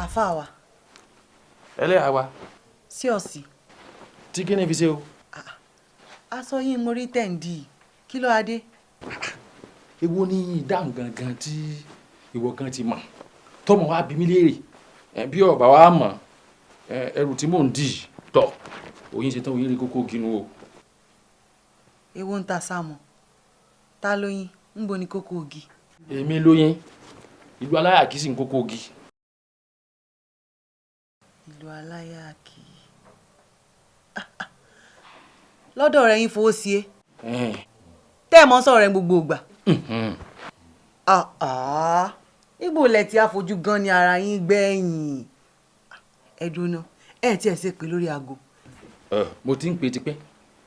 Àfáà wa. Ẹlẹ́yà wa. Sí ọ̀sì. Tí kí ni fi ṣe o. Aṣọ yín mo rí tẹ̀ǹdì, kí ló adé. Èwo ni ìdáhùn gangan tí ìwọ kan ti mọ̀ tọmọ wa bí mi léèrè bí ọba wa mọ̀ ẹrù tí mò ń dì tọ oyin ṣetán oyin rí kókó ginu o. Èwo ń ta sámọ ta lóyin ń bo ni kókó ogi. Èmi lóyin, ìlú aláyàkí sì ń kókó ogi. Ìlú aláyàkí lọ́dọ̀ rẹ̀ yín fowó sí e tẹ́ ẹ̀ mọ́ sọ̀rọ̀ rẹ̀ gbogbo ìgbà. Níbo lẹ ti àfojú gan ni ara yín gbẹ̀yìn ẹ dúná ẹ tí ẹ ṣe pé lórí aago. Mo ti ń pè tipẹ́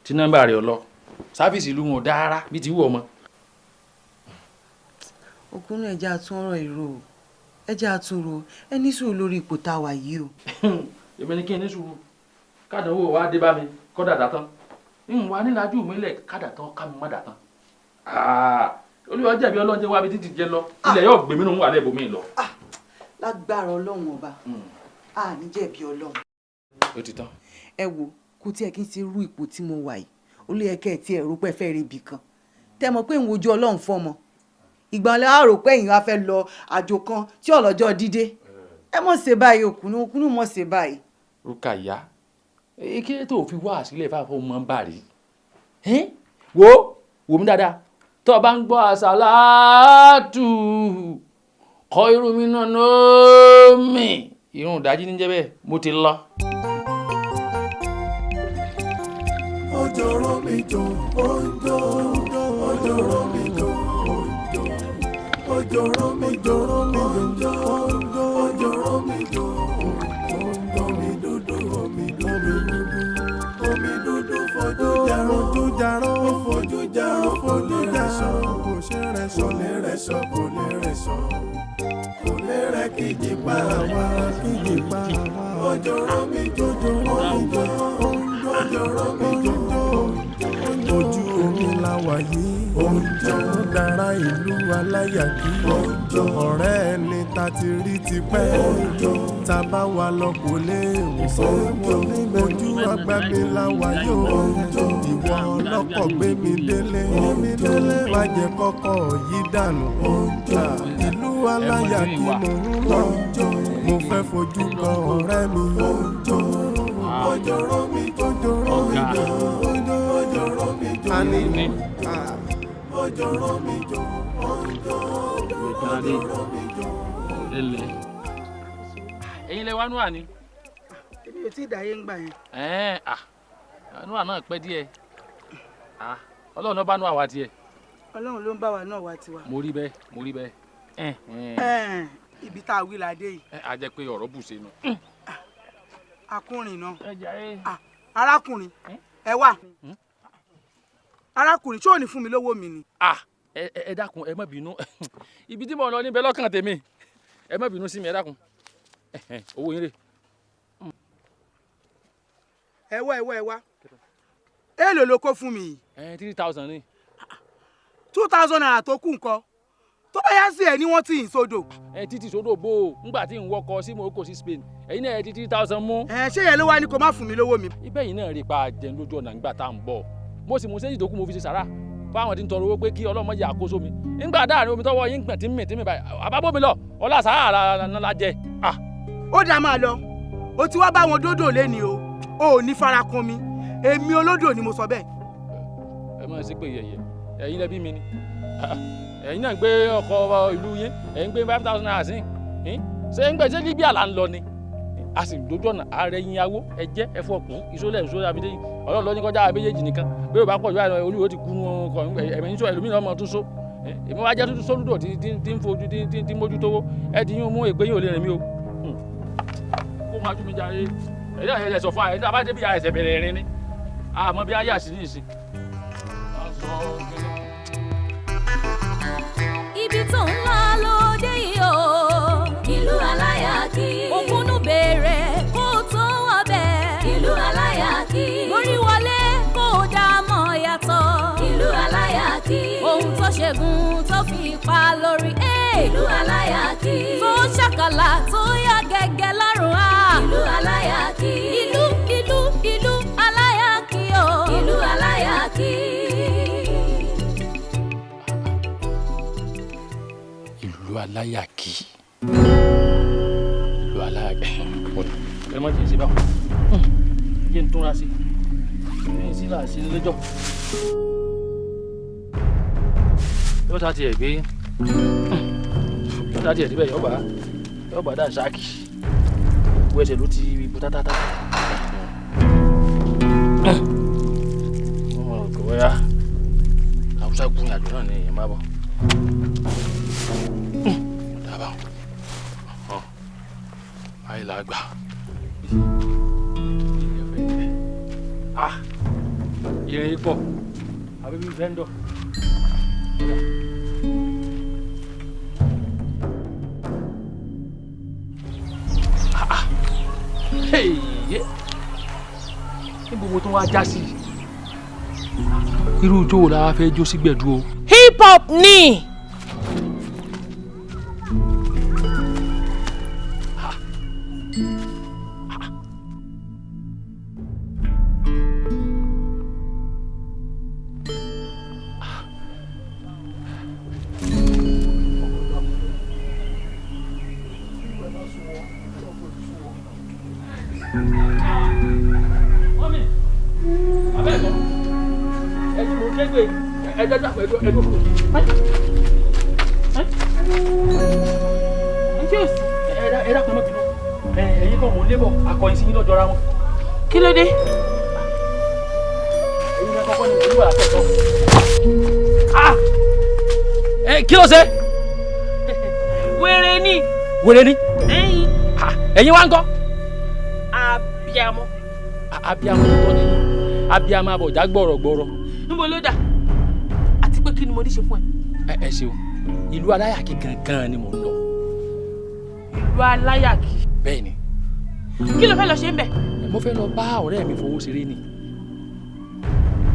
tí nọ́mbà rẹ̀ lọ, sáfíìsì ìlú wọn ò dára bí ti wù ọmọ. Òkúnnú, ẹja àtún ọ̀rọ̀ ìró o, ẹja àtúnrò, ẹ ní sùúrù lórí ipò tá a wà yìí o. Èmi ni kí n ní sùúrù kádànwó wa dé bá mi kọ́dà dà tán ń wà níláájú mi lẹ̀ kádà tán ká mi má dà tán. Olúwa jẹ̀bi ọlọ́run jẹ́ wá bí títí jẹ lọ, ilẹ̀ yóò gbèmí nù wà lẹ́bùnmí lọ. Lágbára Ọlọ́run ọba, a ní jẹ̀bi Ọlọ́run. Ó ti tán. Ẹ wo, kò tiẹ̀ kí n ṣe irú ipò tí mo wà yìí, ó lè yẹ kẹ́ ẹ tí ẹ rò pé fẹ́ rí ibì kan tẹ́ mọ̀ pé ń wojú Ọlọ́run fọmọ ìgbà ọ̀lẹ́ á rò pé ẹ̀yin wá fẹ́ lọ àjò kan tí ọlọ́jọ́ dídé. Ẹ mọ̀ ṣe báyìí, òkùnú òkùnú mọ̀ ṣe báyìí. Rúkàyà, kí ló tó fi wá sílẹ̀ fáfọ́ mọ́ bá rí wo wò mí dáadáa, tó o bá ń gbọ́ àṣàlátù kọ́ irú mi náà nóòmì irun ìdájí níjẹ́ bẹ́ẹ̀, mo ti lọ. Ojoro mi jò oúnjọ, ojoro mi jò oúnjọ, ojoro mi jò oúnjọ, ojoro mi jò oúnjọ. Omi dúdú, omi dúdú, omi dúdú fojú jarọ, fojú jarọ, fojú jarọ, fojú jarọ, kò ṣe rẹ sọ, lè rẹ sọ, kò lè rẹ sọ, kò lè rẹ kíjì pa wá, kíjì pa wá. Ojoro mi jò oúnjọ, ojoro mi jò. Ojú omi la wà yìí, oúnjẹ dára, ìlú aláyàkí, ọ̀rẹ́ ẹni ta ti rí tipẹ́, ta bá wà lọ kò lè wò, ojú agbábí la wà yóò. Ìwọ ọlọ́kọ̀ gbé mi délé, má jẹ́ kọ́kọ́ yí dànù. Ìlú aláyàkí mò ń lọ, mo fẹ́ fojú kan ọ̀rẹ́ mi. Ojoro mi, ojoro mi jò, ojoro mi jò, ojoro mi jò, ojoro mi jò. Ẹ̀yin lẹ wá nú àní. Èmi ò tí ì dáyé ń gbà yẹn. Ẹ̀ẹ́n à nú àná pẹ́ díẹ̀, Ọlọ́run ló bá nú àwa tiẹ̀. Ọlọ́run ló ń bá wa náà wá tiwa. Mo rí bẹ́ẹ̀, mo rí bẹ́ẹ̀. Ibi tá a wí la dé yìí. A jẹ́ pé ọ̀rọ̀ bù sínú. Akúnrin náà, arákùnrin, ẹ wá arákùnrin, ṣé ò ní fún mi lówó mi ni. Ẹ dákun, ẹ má bínú, ibi tí mo lọ níbẹ̀ lọ́kàn tèmi, ẹ má bínú sí mi, ẹ dákun, owó yín rè. Ẹ wá, ẹ wá, ẹ wá, èèlò ló kó fún mi yìí. 3,000 ni. 2,000 naira tó kù nǹkan tó bá yá sí ẹ ní wọ́n ti yìn sódò. Ẹ títí sódò bò ó, ńgbà tí ń wọkọ̀ sí Morocco sí Spain, ẹ̀yin náà ẹ ti 3,000 mú. Ẹ ṣé yẹn ló wá ní kó má fún mi lówó mi. Ibẹ̀ yìí náà rí pa jẹun lójú ọ̀nà nígbà tá à ń bọ̀, mo sì mú sẹ́yìn tó kú, mo fi ṣe sàrà fáwọn tí ń tọrọ owó pé kí Ọlọ́mọ yà àkóso mi ńgbà dáàrin omi tọwọ́ yín gbọ̀n tí ń mì tí ń mì báyìí, àbábọ̀ mi lọ ọlá sàrà la jẹ. Ó dáa, máa lọ, o ti wá bá wọn dódò lẹ́ni o, ò ní fara kan mi, èmi olódò ni mo sọ bẹ́ẹ̀. Ẹ máa ṣe pé yẹ̀yẹ̀, ẹ̀yin lẹbi mi ni, ẹ̀yin náà gbé ọkọ̀ ìlú yín, ẹ̀yin gbé 5,000 naira sí ṣé ń gbé ṣé Libya là ń lọ ni, a sì dojú ọ̀nà ààrẹ yín awó ẹ̀jẹ̀ ẹ̀fọ́ ọkùn ìṣólẹ̀ ìṣólẹ̀ abidé Ọlọ́run ló ní kọjá méjèèjì nìkan bí yóò bá pọ̀ ju àìsàn olúwo ti kú nù ọkọ̀ ẹ̀mí sọ ẹlòmíràn ọmọ tún so èmi wá jẹ́ tuntun sólúdò tí ń fojú tí ń mójútó ẹ ti yún mú èpè yín ò lè rìn mí o kó máa tún mi jáde ẹ̀yìn náà ẹ̀ sọ fún àyè tá a bá débi àìsẹ̀ bẹ̀rẹ̀ rìn ni àmọ́ bí ayé àṣírí ìsìn. Ibi tó ń lọ lóde yìí o, ìlú aláyàkí. Òkúnnú béèrè kó tó wọbẹ̀, ìlú aláyàkí. Orí wọlé kó dá mọ̀ yàtọ̀, ìlú aláyàkí. Ohun tó ṣẹ́gun tó fi pa lórí ẹ̀. Ìlú aláyàkí. Tó ṣàkàlà tó yá gẹ́gẹ́ lọ́rùn á. Ìlú aláyàkí. Ìlú ìlú ìlú aláyàkí o. Ìlú aláyàkí. Ìlú aláyàkí. Ìlú aláyàkí. Ẹ má jẹ́ ṣe báwọn. Jẹ́ n túnra sí. Ní sí là sí lẹ́jọ́. Yóò sá tiẹ̀ gbé. Yóò sá tiẹ̀ síbẹ̀ yọ̀bà dá ṣáàkì. Gbogbo ẹsẹ̀ ló ti ibo tátátá. Kò wáyà. Àwùsá kún ìrìnàjò náà ni èèyàn máa bọ̀. Dábàá. Báyìí là á gbà. Ìrìn pọ̀ àbí bí fẹ́ńdọ̀. Ní gbogbo tó wá já sí irú ijó wo la wá fẹ́ jó sí gbẹ̀du o. Hip hop ni. Kí ló dé? Kí ló ṣe? Wèrè ni. Wèrè ni? Ẹ̀yin wá ń kọ́? Abiyamọ. Abiyamọ tó tọ́ ni yín. Abiyamọ abọ̀já gbọ̀rọ̀gbọ̀rọ̀. Níbo ló dà? Àti pé kí ni mo ní ṣe fún ẹ? Ẹ ṣeun, ìlú aláyàkí gangan ni mò ń lọ. Ìlú aláyàkí? Bẹ́ẹ̀ ni. Kí ló fẹ́ lọ ṣe ń bẹ̀? Mo fẹ́ lọ bá ọ̀rẹ́ mi fowó ṣeré ni.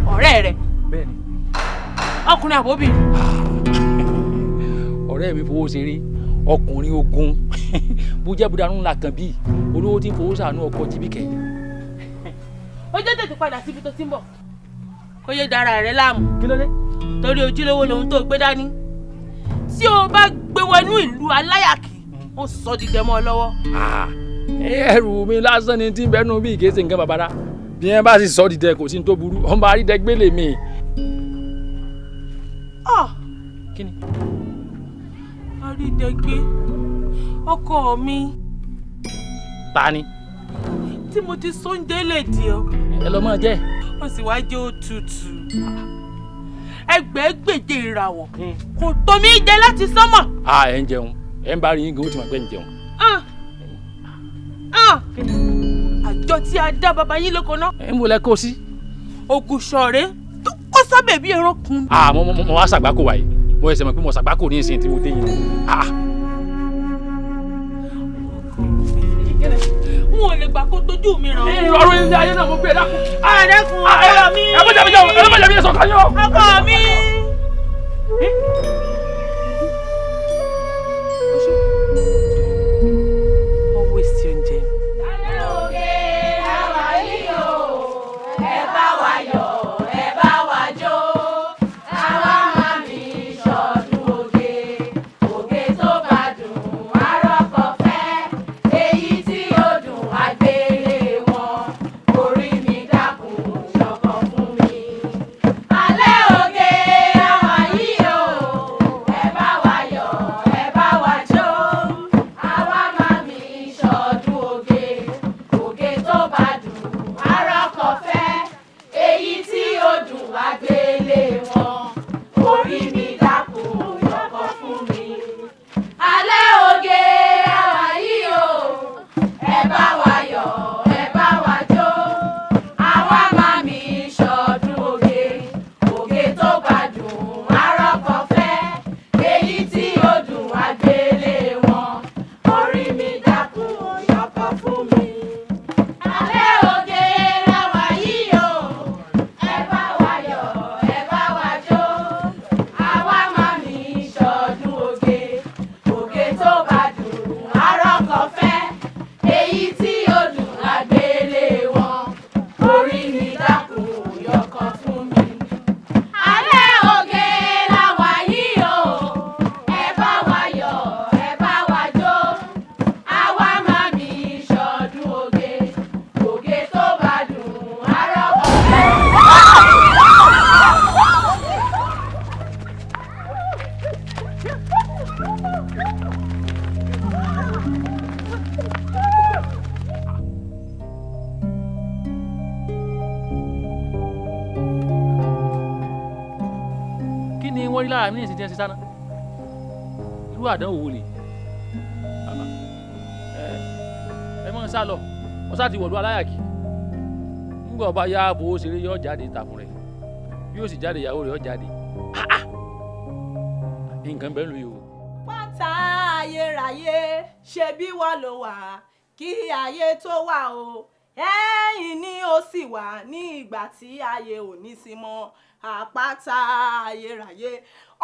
Ọ̀rẹ́ rẹ? Bẹ́ẹ̀ ni. Ọkùnrin àbóbì? Ọ̀rẹ́ mi fowó ṣeré, ọkùnrin ogun, bújẹ́búdanú ńlá kan bíi olówó tí ń fowó ṣàánú ọkọ jíbìkẹ́. Ó jẹ́ tètè padà síbi tó ti ń bọ̀. Kó yé dára rẹ láàmú. Kí ló dé? Torí ojúlówó lòun tó gbé dání. Tí o bá gbé wọnú ìlú aláyàkí, ó sọ di dẹmọ lọ́wọ́. Ẹrù mi lásán ni tí ń bẹnu bí ìkéṣe nǹkan bàbára bí wọn bá sì sọ dìde kò sí ní tó burú ọmọ àrídẹgbélé mi. Kí ni? Àrídẹgbé ọkọ mi. Ta ni? Tí mo ti sóúnjẹ lè di ọ. Ẹ lọ máa jẹ. Ó sì wá jẹ́ òtútù. Ẹgbẹ̀ẹ́gbèje ìràwọ̀ kò tó mi jẹ láti sánmọ̀. Ẹ ń jẹun, ẹ ń bá rí yín gan ó ti mọ̀ pé ń jẹun. Àjọ tí a dá baba yín lóko náà. Ẹ ń bolẹ̀ kó sí. Ògùnṣọ̀rẹ́ tó kó sábẹ̀ bí ẹran kun. Mo wá ṣàgbákò wáyé, mo ẹsẹ̀ mọ̀ pé mo ṣàgbákò ní ìsìn tí mo dé yìí. N ò lè gbà kó tójú mi ràn. Ọ̀rọ̀ ilé ayé náà mo gbé e dákun. Àdẹ́kun ọkọ mi. Ẹ bọ́jà mi jẹun, ẹ bọ́jà mi sọ̀kan yóò. Ọkọ mi. Ọwọ́ èsì oúnjẹ. Alẹ́ òge àwa yìí o. Kí ni wọ́n rí lára mi ní ìsìn tí wọ́n ṣe sáná? Irú àdánwò wo ni? Ẹ mọ̀ ń sá lọ, wọ́n sá ti wọ̀lú aláyàkí. Nígbà ọba yá fowó ṣeré yóò jáde ìtàkùn rẹ̀, yóò sì jáde ìyàwó rẹ̀ yóò jáde. Nǹkan bẹ́ẹ̀ ló yẹ o. Pátá ayérayé ṣe bí wọ́n ló wà kí ayé tó wà o, ẹ̀yìn ni ó sì wà ní ìgbà tí ayé ò ní sí mọ́. Àpáta ayérayé,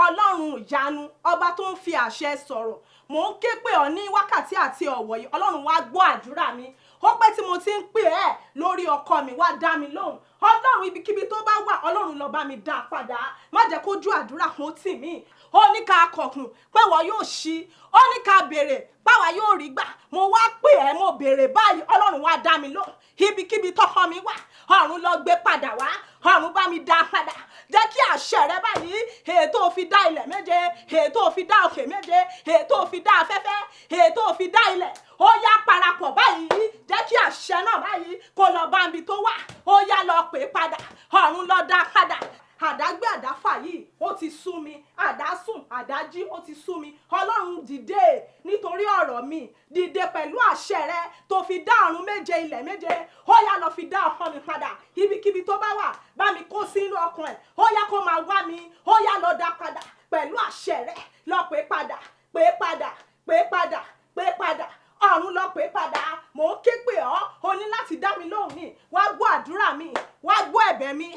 ọlọ́run ìyanu, ọba tó ń fi àṣẹ sọ̀rọ̀, mò ń ké pè ọ́ ní wákàtí àti ọ̀wọ̀ yìí. Ọlọ́run wá gbọ́ àdúrà mi. Ó pẹ́ tí mo ti ń pè ẹ́ lórí ọkọ mi, wá dá mi lóhùn. Ọlọ́run ibikíbi tó bá wà, ọlọ́run lọ bá mi dá a padà, má jẹ́ kó ju àdúrà kan tì mí. Ó ní ká kọ̀kùn pé wọ́n yóò ṣí, ó ní ká béèrè báwa yóò rí gbà. Mo wá pè ẹ́, mo béèrè báyìí, ọlọ́run wá dá mi lóhùn. Ibikíbi tọkọ mi wà, ọ̀run lọ gbé padà wá, ọ̀run bá mi dá a padà. Jẹ́ kí àṣẹ rẹ báyìí, ètò fi dá ilẹ̀ méje, ètò fi dá òkè méje, ètò fi dá afẹ́fẹ́, ètò fi dá ilẹ̀, ó yá parapọ̀ báyìí. Jẹ́ kí àṣẹ náà báyìí kó lọ bá ibi tó wà, ó yá lọ pè é padà, ọ̀run lọ dá padà. Àdágbé àdáfà yìí ó ti sú mi, àdásùn àdájí ó ti sú mi. Ọlọ́run dìde nítorí ọ̀rọ̀ mi, dìde pẹ̀lú àṣẹ rẹ tó fi dá ọ̀run méje ilẹ̀ méje, ó yá lọ fi dá ọkàn mi padà. Ibikíbi tó bá wà, bá mi kó sínú ọkàn ẹ̀, ó yá kó máa wá mi, ó yá lọ dá padà pẹ̀lú àṣẹ rẹ. Lọ pè padà, pè padà, pè padà, pè padà, ọ̀run lọ pè padà. Mò ń ké pè ọ́, o ní láti dá mi lóhùn ni. Wá gbọ́ àdúrà mi, wá gbọ́ ẹ̀bẹ̀ mi.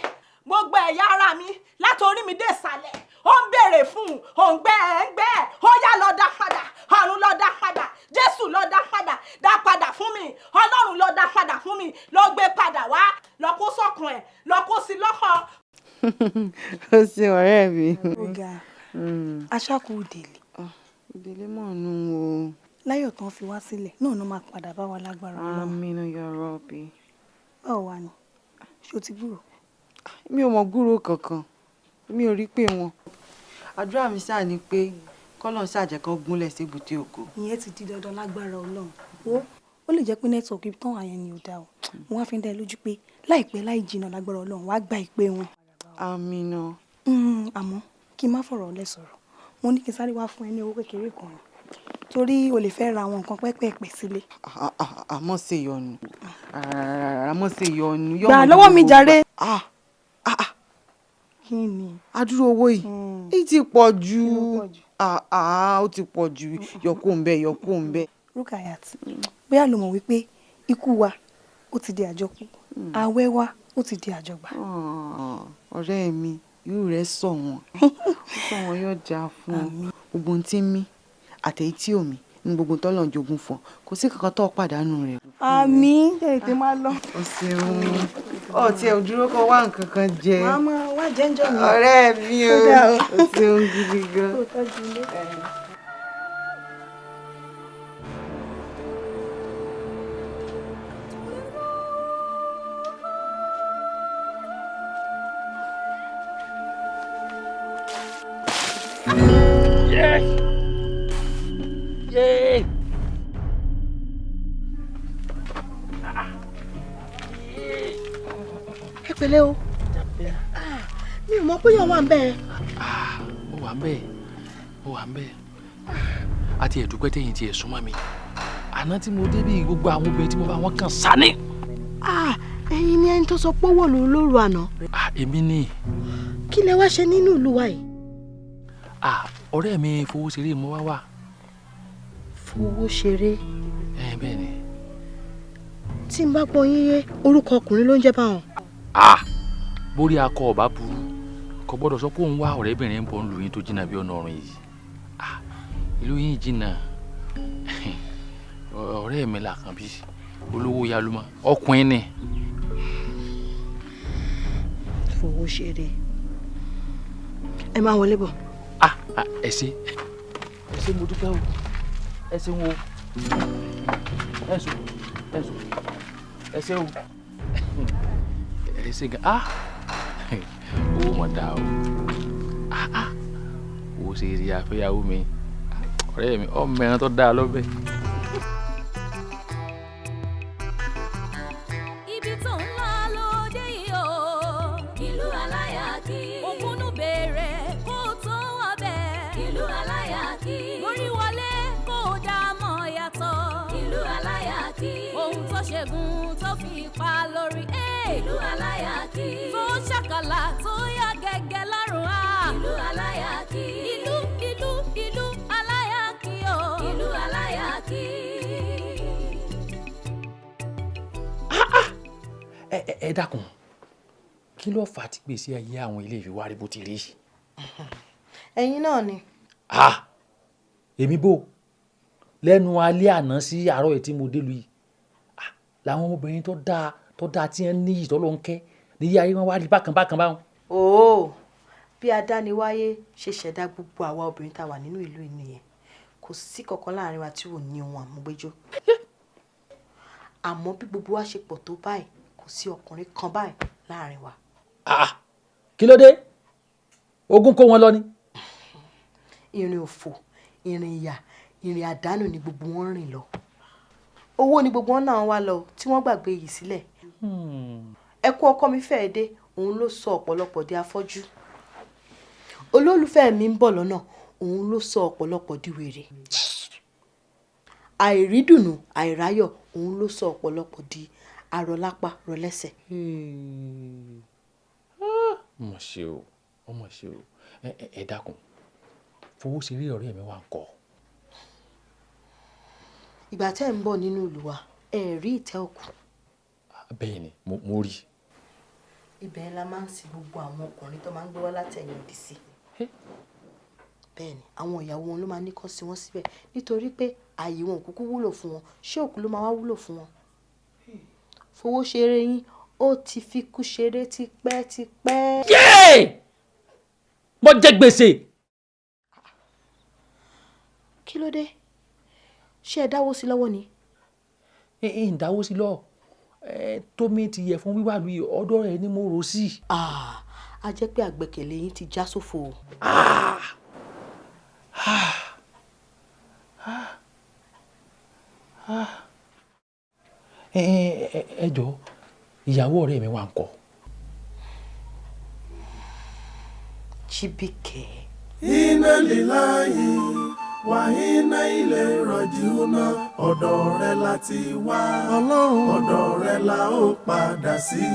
Gbogbo ẹ̀yà ara mi látorí mi dé ìsàlẹ̀ ó ń béèrè fún òǹgbẹ ẹ̀ ń gbẹ. Ó yá lọ dá padà, ọ̀run lọ dá padà, Jésù lọ dá padà, dá padà fún mi, ọlọ́run lọ dá padà fún mi, lọ gbé padà wá, lọ kó sọ́kàn ẹ̀, lọ kó sí lọ́kàn. Ó ṣe ọ̀rẹ́ mi. Ọ̀gá aṣáku ìdèlè. Ìdèlè mọ̀ nù o. Láyọ̀ tán fi wá sílẹ̀ náà ló máa padà bá wa lágbára Ọlọ́run. Àmín ya Rabbi. Báwo wà ní? Ṣé o ti gbúrò? Mi ò mọ gúrò kankan, mi ò rí pé wọn. Àdúrà mi ṣáà ni pé kọ́lọ́n ṣàjẹ́ kan gúnlẹ̀ sébùté ògo. Ìyẹn ti di dandan lágbára Ọlọ́run. Wo, ó lè jẹ́ pé nẹ́tíwọ̀kì tán àyẹn ni ò dáa o. Mo wá fi ń dá ẹ lójú pé láìpẹ́ láì jìnnà lágbára Ọlọ́run wàá gba ìpè wọn. Àmín. Àmọ́ kí n má fọ̀rọ̀ ọ̀lẹ sọ̀rọ̀, mo ní kí n sáré wá fún ẹ ní owó kékeré kan ni torí o lè fẹ́ ra àwọn nǹkan pẹ́pẹ́pẹ́ sílé. Àmọ́ ṣe yọnu, àmọ́ ṣe yọnu. Gbà lọ́wọ́ mi jàre. Kí ni? Adúrú owó yìí, èyí ti pọ̀ jù, ó ti pọ̀ jù, yọkó ń bẹ, yọkó ń bẹ. Rukayat, bóyá lo mọ̀ wípé ikú wa ó ti di àjọkú, àwẹ̀ wa ó ti di àjọgbà. Ọ̀rẹ́ mi, irú rẹ̀ sọ wọ́n, sọ wọ́n yóò dáa fún ọ. Gbogbo ohun tí ń mí àtẹ̀yí tí ò mí ní gbogbo tọ́lọ̀ ń jogún fún ọ, kò sí kankan tó pàdánù rẹ̀. Àmín, tètè máa lọ. O ṣeun, ọ tí ẹ ò dúró kó wá nǹkan kan jẹ. Màá máa wá jẹ́ńjọ́ mi. Ọ̀rẹ́ mi o, o ṣeun gidi gan. Kó o tọ́jú ilé. Yay! Ẹ pẹ̀lẹ́ o, mi ò mọ̀ pé yàn wà ń bẹ̀. Ó wà ń bẹ̀, ó wà ń bẹ̀. Àti ẹ̀dúpẹ́ tẹ̀yìn tí ẹ̀ súnmọ́ mi. Àná tí mo débí gbogbo àwọn obìnrin tí mo bá wọn kàn sani. Ẹ̀yin ni ẹni tó sọ pé wọ̀ ló lóru àná. Èmi ni. Kí lẹ wá ṣe nínú ìlú wa yìí? Ọ̀rẹ́ mi fowó ṣeré mo wá wà. Fowó ṣeré. Ẹ bẹ́ẹ̀ ni. Tí n bá gbọ́ yín yé, orúkọ ọkùnrin ló ń jẹ́ báwọn. Bórí akọ ọba burú, kò gbọ́dọ̀ sọ pé òun wá ọ̀rẹ́bìnrin ń bọ̀ ń lù yín tó jìnnà bí ọ̀nà ọ̀run yìí. Ìlú yín jìnnà. Ọ̀rẹ́ mi làkànbí, olówó yalumọ, ọkùnrin ni. Fowó ṣeré. Ẹ máa wọlé bọ̀. Ẹ ṣé, ẹ ṣé, mo dúpẹ́ o, ẹ ṣeun o, ẹ ṣeun, ẹ ṣeun, ẹ ṣé o, ẹ ṣé gan. Owó mọ̀ dáa o, owó Fowó ṣe rí àfẹ́yàwó mi, ọ̀rẹ́ mi, ọmọ ẹran tó dáa lọ́bẹ̀. Ibi tó ń lọ lóde yìí o. Ìlú aláyàkí. Ògúnnú béèrè kó tó wọbẹ̀. Ìlú aláyàkí. Orí wọlé kó dá mọ̀ yàtọ̀. Ìlú aláyàkí. Ohun tó ṣẹ́gun tó fi pa lórí. Ìlú aláyàkí. Tó ṣàkàlà tó yá gẹ́gẹ́ lárùn á. Ìlú aláyàkí. Ìlú ìlú ìlú aláyàkí o. Ìlú aláyàkí. Ẹ dákun, kí ló fà á tí gbèsè ayé àwọn ilé ìfiwárí bó ti rí? Ẹ̀yin náà ni. Èmi bò lẹ́nu alẹ́ àná sí àárọ̀ ẹ̀ tí mo dé lu yìí, làwọn ọmọbìnrin tó dáa tí ń níyì tó ló ń kẹ́ níyì ayé wọn wá rí bákan bákan báwọn. Ooo, bí adániwáyé ṣe ṣẹ̀dá gbogbo àwa obìnrin tá a wà nínú ìlú yìí nìyẹn, kò sí kankan láàrin wa tí ò ní ohun àmúgbéjó. Àmọ́ bí gbogbo wa ṣe pọ̀ tó báyìí, kò sí ọkùnrin kan báyìí láàrin wa. Kí ló dé? Ogun kó wọn lọ ni. Ìrìn òfò, ìrìn ìyà, ìrìn àdánù ni gbogbo wọn rìn lọ. Owó ni gbogbo wọn náà wá lọ tí wọ́n gbàgbé yìí sílẹ̀. Ẹkún ọkọ mi fẹ́ẹ́ dé, òun ló sọ ọ̀pọ̀lọpọ̀ di afọ́jú. Olólùfẹ́ mi ń bọ̀ lọ́nà, òun ló sọ ọ̀pọ̀lọpọ̀ di wèrè. Àìrídùnnú, àìráyọ̀, òun ló sọ ọ̀pọ̀lọpọ̀ di arọlápá rọlẹ́sẹ̀. Ọmọ ṣe o, ọmọ ṣe o. Ẹ dákun, fowó ṣe rí ọ̀rẹ́ mi wá ń kọ́. Ìgbà tẹ́ ń bọ̀ nínú ìlú wa, ẹ rí ìtẹ́ òkú. Bẹ́ẹ̀ ni, mo rí. Ibẹ̀ la máa ń sin gbogbo àwọn ọkùnrin tó máa ń gbé wá látẹ̀yìn òdì sí. Bẹ́ẹ̀ ni, àwọn ìyàwó wọn ló máa ní kó sin wọ́n síbẹ̀ nítorí pé ààyè wọn ò kúkú wúlò fún wọn, ṣé òkú ló máa wá wúlò fún wọn? Fowó ṣeré yín, ó ti fi kú ṣeré tipẹ́tipẹ́. Yéè! Mo jẹ gbèsè. Kí ló dé? Ṣé ẹ dáwó sí lọ́wọ́ ni? Ẹ ń dáwó sí lọ́wọ́. Tómi ti yẹ fún wíwá lu ọ̀dọ̀ rẹ̀ ni mo rò sí. A jẹ́ pé àgbẹ̀kẹ̀lé yín ti já sófo. Ẹ jọ̀ọ́, ìyàwó ọ̀rẹ́ mi wà ń kọ́. Chibike. Iná líláyé wà iná ilé ìrọ̀jú náà, ọ̀dọ̀ rẹ láti wá, Ọlọ́run ọ̀dọ̀ rẹ la ó padà sí.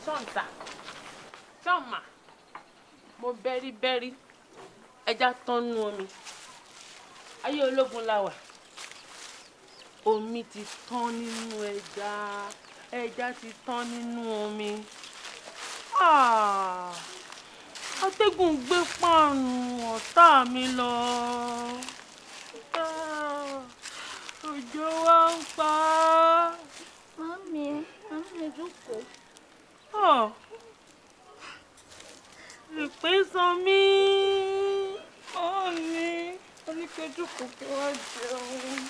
Ṣọ́ǹtà, ṣọ́ǹmà, mo bẹ́rí bẹ́rí, ẹja tán nú omi. Ayé ológun la wà. Omi ti tán nínú ẹja, ẹja ti tán nínú omi. Atẹ́gùn gbé páànù ọ̀tá mi lọ. Òjò wa ń pa. Màmí, màmí jókòó. Ìpín san mí. Màmí, oníkẹ́jọ́ kò kí wá jẹun.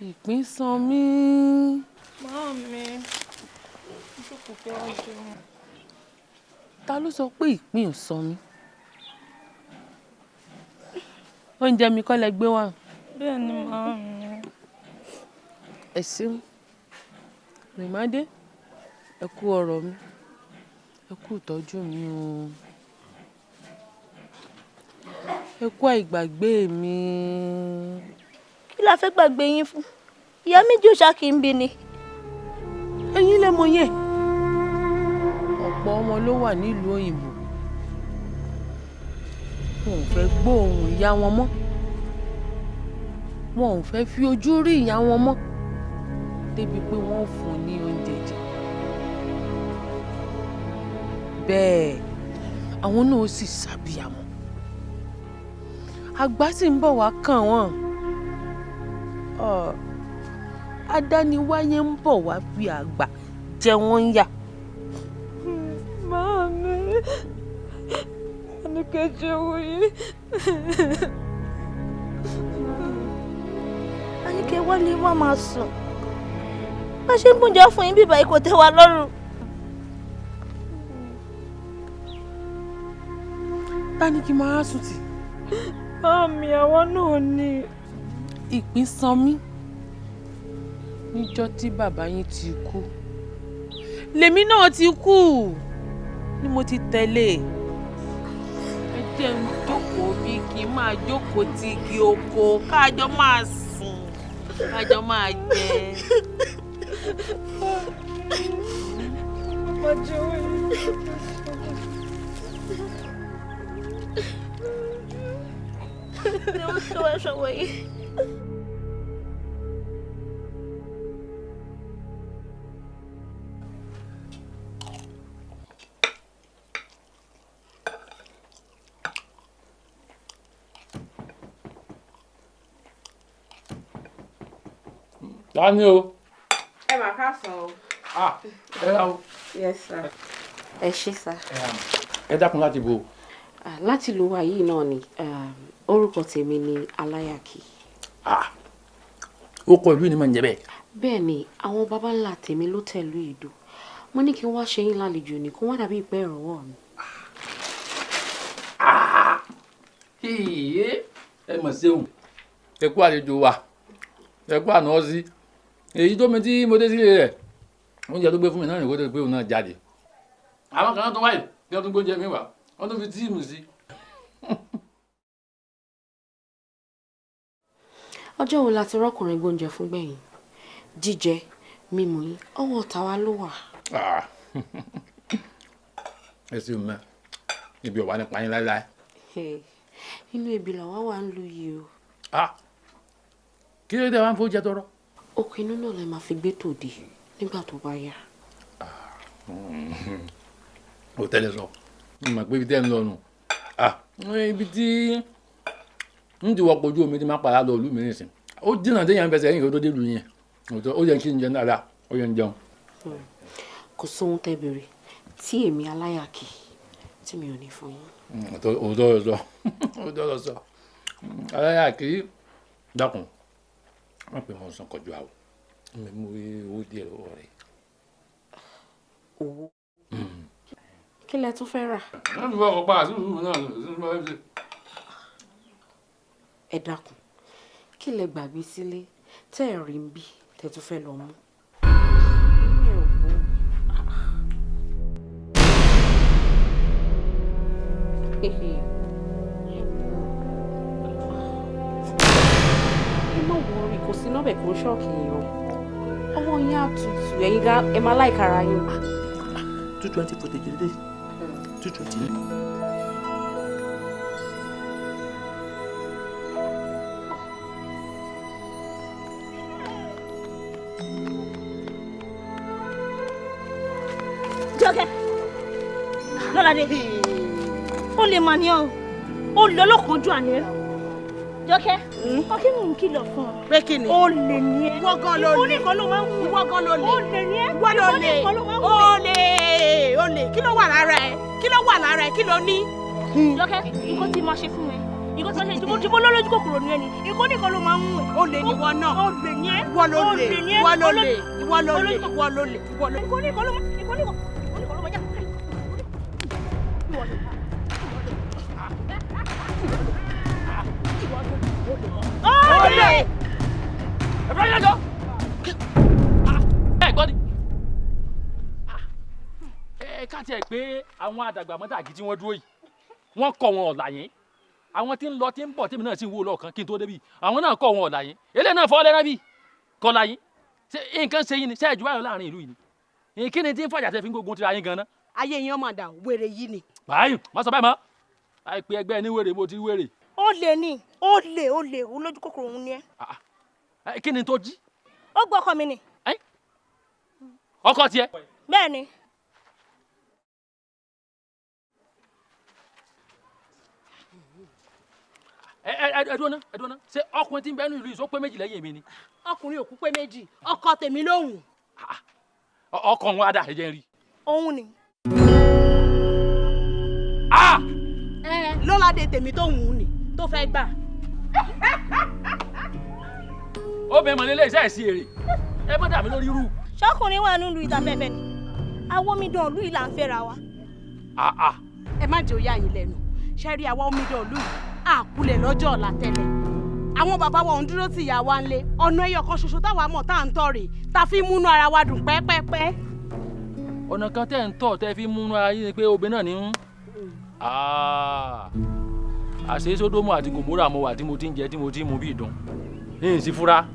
Ìpín san mí. Màmí, jókòó kí wá jẹun. Ta ló sọ pé ìpín ò san mí? Oúnjẹ mi kọ́ lẹ gbé wá. Bẹ́ẹ̀ ni màámi. Ẹ ṣeun. Rìmádé, ẹ kú ọ̀rọ̀ mi, ẹ kú ìtọ́jú mi o. Ẹ kú àìgbàgbé mi. Kí la fẹ́ gbàgbé yín fún? Ìyá méjì ò ṣá kí n bí ni. Ẹ̀yin lẹ mọ̀ yẹn. Ọ̀pọ̀ ọmọ ló wà nílùú òyìnbó. Wọn ò fẹ́ gbọ́ ohùn ìyá wọn mọ́, wọn ò fẹ́ fi ojú rí ìyá wọn mọ́, débi pé wọ́n fún un ní oúnjẹ jẹ. Bẹ́ẹ̀ àwọn náà sì ṣàbíyamọ. Àgbà sì ń bọ̀ wá kàn wọ́n. Adániwáyé ń bọ̀ wá fi àgbà jẹ wọ́n ń yà. Màámi, Àníkẹ́ jẹ́wọ́ yìí. Àníkẹ́ wálé má máa sùn. Bá ṣe ń gbóúnjẹ fún yín bíbá yìí kò tẹ́ wa lọ́rùn. Ta ni kí n máa sùn tì? Màámi, àwa náà ni. Ìpín san mí níjọ́ tí bàbá yín ti kú. Lèmi náà ti kú ni mo ti tẹ̀lé. Ẹ jẹ́ n jókòó bí kí n máa jókòó ti igi oko káàjọ máa sùn káàjọ máa jẹ. Màmá jẹ́wọ́ yìí. Ta ni o? Ẹ mà káàsán o. Ah, ẹ ra o. Yes sir. Ẹ ṣé sir. Ẹ dákun láti bo. Láti ìlú wa yìí náà ni orúkọ tèmi ni Aláyàkí. Ah, ó kọ ìlú ni mà ń jẹ bẹ́ẹ̀. Bẹ́ẹ̀ ni, àwọn baba ńlá tèmi ló tẹ̀lú ìdó. Mo ní kí n wá ṣe yín lálejò ní kó wá dàbí ìpẹ́ ìrànwọ́ mi. Ẹ mọ̀ ṣeun, ẹ kú àlejò wa, ẹ kú àná sí. Èyí tó mi tí mo dé sílé rẹ̀, oúnjẹ tó gbé fún mi náà nìkó tó gbé òun náà jáde. Àwọn kan tó wáyé tí wọ́n tún gbóúnjẹ mi wá, wọ́n tún fi tíìmù sí. Ọjọ́ wo la ti rọ́kùnrin gbóúnjẹ fún gbẹ̀yìn? Jíjẹ, mímu yín, ọwọ́ tàwa ló wà. Ẹ ṣeun mẹ́, ibi ọ̀wá nípa yín láéláé. Inú ebi làwa wà ń lu yìí o. Kí ló dé wá ń fowó jẹ tọrọ? Okùn inú náà lè máa fi gbé tòde nígbà tó bá yá. Ó tẹ́lẹ̀ sọ, mo mọ̀ pé ibi tẹ́ ń lọ nù. Ibi tí n ti wọkọ̀ ojú omi ti máa padà lọ ìlú mi nìsín. Ó dínà téèyàn fẹsẹ̀ yín kí ó tó dé ìlú yẹn. Ó yẹ kí n jẹun dáadáa, ó yẹ ń jẹun. Kò sóhun tẹ́ bèrè tí èmi Aláyàkí tí mi ò ní fún yín. Òótọ́ lọ sọ, òótọ́ lọ sọ. Aláyàkí dákun, má pè mọ́ sàn kọjú àwọ̀. Mi mú owó díẹ̀ lọ́wọ́ rẹ̀. Owó? Kí lẹ tún fẹ́ rà? Wọ́n ti fọkàn pa àṣìṣe náà. Ẹ dákun, kí lẹ gbàgbé sílé tẹ́ ẹ̀ rí ń bí tẹ́ tún fẹ́ lọ mú? Ẹ má wọrí, kò sí nọ́bẹ̀ kó ṣọ́ọ̀kì yẹn o. Ọwọ́ yín á tutù, ẹ̀yin gan ẹ máa láìka ara yín. 220 footage dédé 220. Jọkẹ́, Lọ́ládé, ó lè mà ní ọ, ó lè ọlọ́kànjú àná ẹ. Jọkẹ́, ọkẹ́ mò ń kìlọ̀ fún ọ. Pé kí ni? Ó lè ní ẹ. Ìwọ gan ló lè. Oníkan ló máa ń wù. Ìwọ gan ló lè. Ó lè ní ẹ. Ìwọ ló lè. Oníkan ló máa ń wù. Ó lè. Ó lè. Kí ló wà lára ẹ? Kí ló wà lára ẹ? Kí ló ní? Jọkẹ́, nǹkan tí máa ṣe fún ẹ. Nǹkan tí máa ṣe jùmọ̀ jùmọ̀ lójú kòkòrò ní ẹni. Nǹkan nìkan ló máa ń wù ẹ. Ó lè ní ìwọ náà. Ó lè ní ẹ. Ìwọ ló lè. Ìwọ ló lè. Ìwọ ló lè. Ìwọ ló lè. Ìwọ ló lè. Nǹkan nìkan ló máa nǹkan nìkan ló máa yá. Olè! Ẹ fẹ́ yẹn jọ. Ẹ gbọ́ ni. Ẹ ká tiẹ̀ pé àwọn àdàgbà mọ́tàgì tí wọ́n dúró yìí, wọ́n kọ̀ wọn ọ̀la yẹn. Àwọn tí ń lọ tí ń bọ̀ tèmi náà sì ń wò lọ́ọ̀kan kí n tó débi. Àwọn náà kọ̀ wọn ọ̀la yẹn. Eléyìí náà fọ́ lẹ́rán bí. Kọ́lá yín. Ṣé nǹkan ṣe yín ni? Ṣé ẹ̀jú báyọ̀ láàrin ìlú yìí ni? Kí ni tí ń fàjà tẹ fi ń gbógun tira yín gan-an? Ayé yín ọmọ àdá wèrè yìí ni. Báyìí, má sọ báyìí mọ́. Àìpé ẹgbẹ́ ní wèrè bó ti wèrè. Ó lè ní, ó lè, ó lè, olójú kòkòrò òun ni ẹ. Kí ni tó jí? Ó gbọ́ ọkọ mi ni. Ọkọ tiẹ̀? Bẹ́ẹ̀ ni. Ẹ dúró ná, ẹ dúró ná. Ṣé ọkùnrin tí ń bẹ nínú ìlú yìí sọ pé méjì lẹ́yìn mi ni? Ọkùnrin ò kú pé méjì, ọkọ tèmi lóhùn. Ọkọ òun adà ẹ̀jẹ̀ ń rí. Òun ni. Lọ́ládé tèmi tó hùn ún ni tó fẹ́ gbà. Ó bẹ mọ̀ nílé iṣẹ́ ìsí èrè. Ẹ bá dà mí lórí irú. Ṣọ́kùnrin wà nílùú ìtafẹ́fẹ́ ni. Àwọn omidan ìlú yìí là ń fẹ́ra wa. Ẹ má jẹ́ ó yà yín lẹ́nu. Ṣé rí àwa omidan ìlú yìí? Àkulẹ̀ lọ́jọ́ ọ̀la tẹ́lẹ̀. Àwọn bàbá wa ò ń dúró tì ìyá wa ńlé. Ọ̀nà ẹyọ kan ṣoṣo táwa mọ̀ tá à ń tọ̀ rè tá fi ń múnú ara wa dùn pẹ́pẹ́pẹ́. Ọ̀nà kan tẹ́ ń tọ̀ tẹ́ fi ń múnú ara yín ni pé obìnrin náà ní ń. Àṣé Sódómù àti Gòmórà mo wà tí mo ti ń jẹ tí mo ti ń mu bí ìdun. Ní ìsí fúra.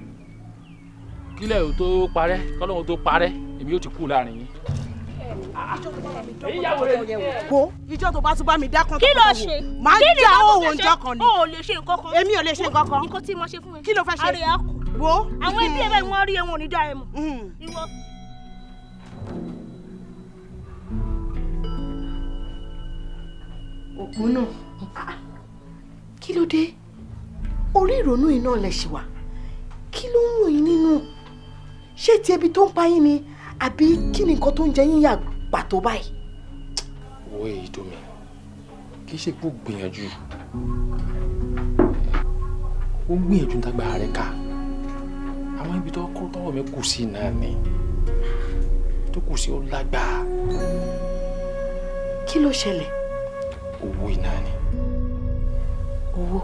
Kílẹ̀ ò tó parẹ́, kọ́lọ́hún tó parẹ́, èmi yóò ti kú láàrin yín. Wo ìjọ tó bá tún bá mi dákan tó kí ló ṣe? Máa já òun ìjọ kan ni. O ò lè ṣe nǹkan kan. Èmi ò lè ṣe nǹkan kan. Nǹkan tí mo ṣe fún ẹ. Kí ló fẹ́ ṣe? Àrè á kù. Wo. Àwọn ẹbí ẹ báyìí wọ́n rí ẹ̀wọ̀n ní dá ẹ mọ̀. Ìwọ. Ògúnnù, kí ló dé? Orí ìrònú yìí náà lẹ ṣì wà. Kí ló ń ròyìn nínú? Ṣé ti ebi tó ń pa yín ni àbí kí ni nǹkan tó ń jẹ yín yà pàtó báyìí? Wo èyí tó mi, kì í ṣe pé ó gbìyànjú. Ó ń gbìyànjú tágbára rẹ̀ ká. Àwọn ibi tó kọ́ tọ́wọ́ mi kù sí náà ni. Tó kù sí ó lágbára. Kí ló ṣẹlẹ̀? Owó iná ni. Owó?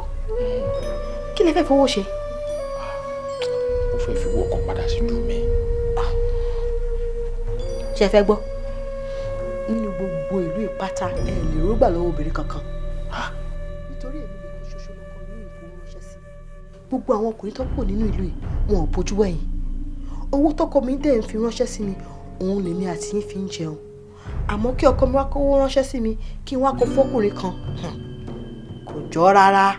Kí lẹ fẹ́ fowó ṣe? Mo fẹ́ fi wọkọ̀ padà sí ìlú mi. Ṣé ẹ fẹ́ gbọ́? Nínú gbogbo ìlú Ìpátá ẹ lè rógbà lọ́wọ́ obìnrin kankan. Nítorí èmi nìkan ṣoṣo lọkọ mi ìfowó ránṣẹ́ sí. Gbogbo àwọn ọkùnrin tó pọ̀ nínú ìlú yìí wọn ò bójú wẹ̀yìn. Owó tọkọ mi dẹ̀ ń fi ránṣẹ́ sí mi, òun lèmi àti yín fi ń jẹun. Àmọ́ kí ọkọ mi wá kówó ránṣẹ́ sí mi kí n wá kó fọ́kùnrin kan kò jọ rárá.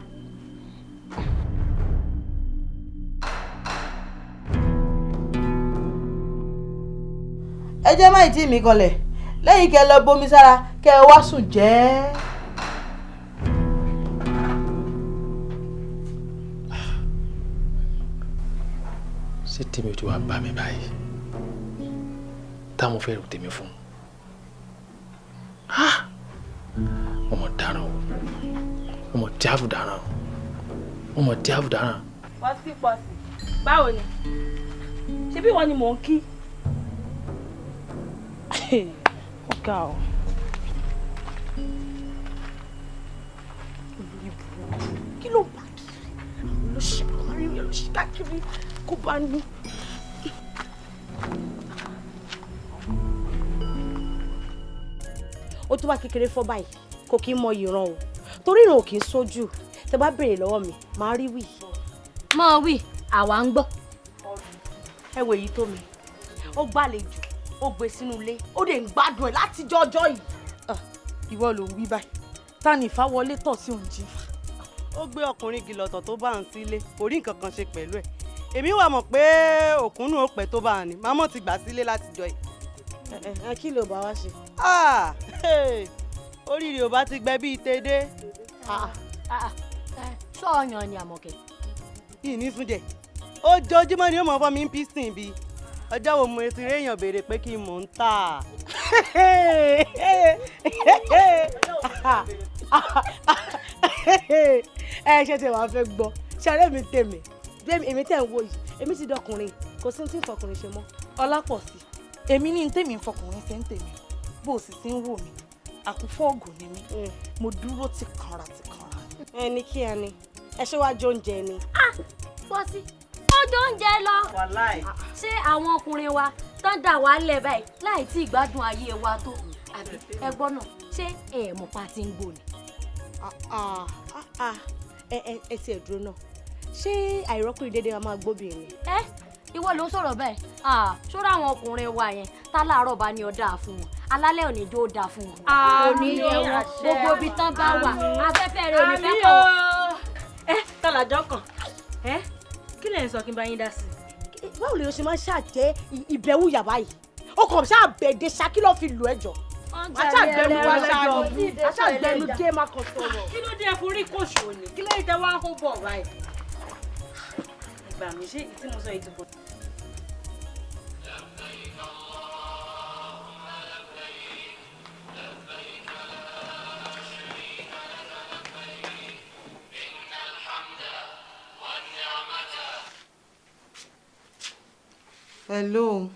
Ẹ jẹ́ má ì tí mi kanlẹ̀ lẹ́yìn kẹ́ ẹ lọ bomi sára kẹ́ ẹ wá sùn jẹ́. Ṣé tèmi ò ti wá bá mi báyìí? Táwọn fẹ́ rò tèmi fún un. Mo mọ̀ dáràn o, mo mọ̀ díàfù dáràn o, mo mọ̀ díàfù dáràn. Pọ̀sí pọ̀sí, báwo ni? Ṣebí ìwọ ni mò ń kí? Ó ga ọ́. Olórí burúkú, kí ló ń bá kiri? Àwọn olóṣèlú àwọn olóṣèlú káàkiri kó bá ní. Ó tó bá kékeré fọ́ báyìí kò kí ń mọ ìran o, torí ìran ò kì í sójú. Tẹ bá béèrè lọ́wọ́ mi, màá rí wí. Mọ wí, àwa ń gbọ́. Ẹ wo èyí tó mi, ó gbàlejò, ó gbé sínú ilé, ó dẹ̀ ń gbádùn ẹ̀ láti jọjọ́ yìí. Ìwọ ló ń wí báyìí, ta ni ìfáwọlé tọ̀ sí òun jí fa? Ó gbé ọkùnrin gìlọ̀tọ̀ tó bá ń sílé, kò rí nǹkan kan ṣe pẹ̀lú ẹ̀. Èmi wà mọ̀ pé òkúnnù ó pẹ́ tó bá a ní, màmá ti gbà sílé láti jọ yìí. Ẹ kí ló bá wá ṣe? Oríire ò bá ti gbẹ bíi tèdè. Sọ̀yàn ni Àmọ̀kẹ́. Ìní súnjẹ, ojoojúmọ́ ni ó mọ̀ fọ́ mi ń písìn bíi. Ọjọ́ wo mo ti réèyàn béèrè pé kí n mò ń tà? Ẹ ṣe tí wàá fẹ́ gbọ́, ṣàrẹ́ mi tèmi, èmi tẹ̀ ń wo yìí, èmi ti dọkùnrin, kò sí tí ń fọkùnrin ṣe mọ́. Ọlápọ̀sí, èmi ní tèmi ń fọkùnrin ṣe ń tèmi, bó o sì ti ń wò mí, àkúfọ́ ògùn ni mí, mo dúró ti kanra ti kanra. Ẹni kí ẹni, ẹ ṣé wàá jẹ oúnjẹ ni. Pọ̀sí, ó jẹ oúnjẹ lọ. Ṣé àwọn ọkùnrin wa tán dà wá lẹ̀ báyìí láì tí ìgbádùn ayé wa tó? Àbí ẹ gbọ́ náà, ṣé ẹ mọ̀ pa ti ń gbò ni? Ẹ ti ẹ̀ dúró náà, ṣé àìrọ́kùnrin déédéé wa máa gbóbìnrin? Ẹ ìwọ ló ń sọ̀rọ̀ bẹ́ẹ̀. Ṣọ́ra àwọn ọkùnrin wa yẹn tá láàárọ̀ bá ní ọ̀dà fún wọn, Alálẹ̀ òní jó dáa fún wọn. Òní yẹ wọn gbogbo ibi tán bá wà afẹ́fẹ́ rẹ òní fẹ́ kọ̀ wọ́n. Ẹ tọ́lájọ́ kan ẹ kí lẹ̀ ń sọ kí n bá yín dá sí i. Báwo lè ṣe máa ń ṣàjẹ́ ìbẹ̀wò yàrá yìí? Ó kàn ṣàbẹ̀dẹ̀ ṣá kí ló fi lù ẹ́ jọ. Aṣàgbẹ̀nu wa ṣáàjì aṣàgbẹ̀nu dé má kàn sọ̀rọ̀. Kí ló dé ẹ forí kòṣò ni? Kí ló dé tẹ wá ń hó bọ̀ báyìí? Ìgbà mi ṣé tí mo sọ yìí ti pọ̀. Hello.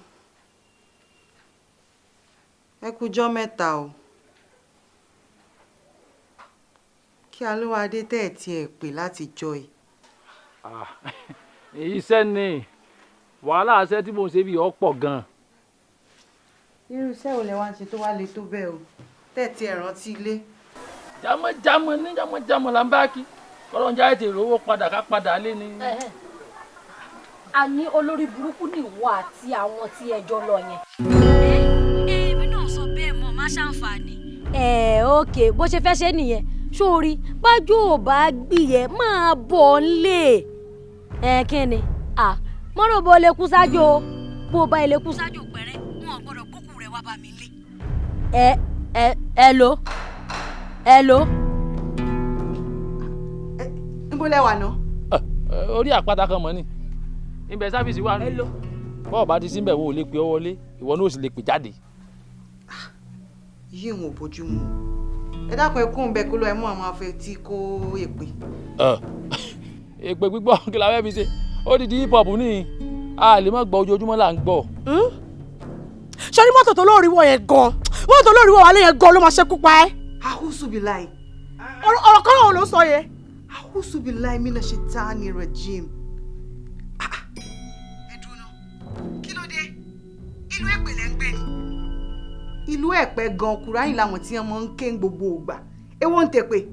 Ẹ kújọ́ mẹ́ta o. Kí alówádé tẹ́ ẹ̀ tiẹ̀ pè láti jọ ẹ̀. Iṣẹ́ ni wàhálà iṣẹ́ tí mò ń ṣe bí ọ̀pọ̀ gan-an. Irú iṣẹ́ wo lẹ wá ń ṣe tó wá le tó bẹ́ẹ̀ o? Tẹ́ ẹ̀ tiẹ̀ rántí ilé. Jámọ́jámọ́ ní jámọ́jámọ́ là ń bá kí. Kọ́lọ́njà ètò ìrówó padà ká padà lé ní. A ní olórí burúkú ni ìwọ àti àwọn tí ẹjọ́ lọ yẹn. Èmi náà sọ bẹ́ẹ̀ mọ̀ má ṣàǹfààní. Ẹ ókè bó ṣe fẹ́ ṣe nìyẹn sórí bájú ò bá gbìyẹ máa bọ̀ nílé. Ẹ kí ni mọ́rò bó lè kú sájò bó bá ilé kú sájò pẹ̀rẹ́ wọn ò gbọ́dọ̀ gbókù rẹ̀ wá bá mi lé. Ẹ ẹ ẹ lo ẹ lo. Níbo lẹ wà náà? Orí àpáta kan mọ́ ni ibẹ̀ sáfìsì wà ní. Bọ́ọ̀ bá ti síbẹ̀ wo ò lè pè ọ́ wọlé ìwọ náà ò sì lè pè jáde. Yìí ń ò bójú mu. Ẹ dákun ẹ kún bẹ kó lọ ẹ mú àwọn afẹ tí kò èpè. Èpè gbígbọ́ kí la fẹ́ fi ṣe ó di di hip hop ní a lè má gbọ́ ojoojúmọ́ là ń gbọ́. Ṣé ní mọ́tò tó lórí wọ̀ yẹn gan mọ́tò tó lórí wọ̀ wálé yẹn gan ló máa ṣekú pa ẹ́. Ahusubilai. Ọ̀rọ̀ kan náà ló sọ yẹn. Ahusubilai mina shaitani rajim. Ìlú Ẹ̀pẹ́ lẹ́ ń gbé ni. Ìlú Ẹ̀pẹ́ gan Kùránì làwọn tí wọ́n máa ń ké gbogbo ògbà. Èwo ń tẹ̀pẹ́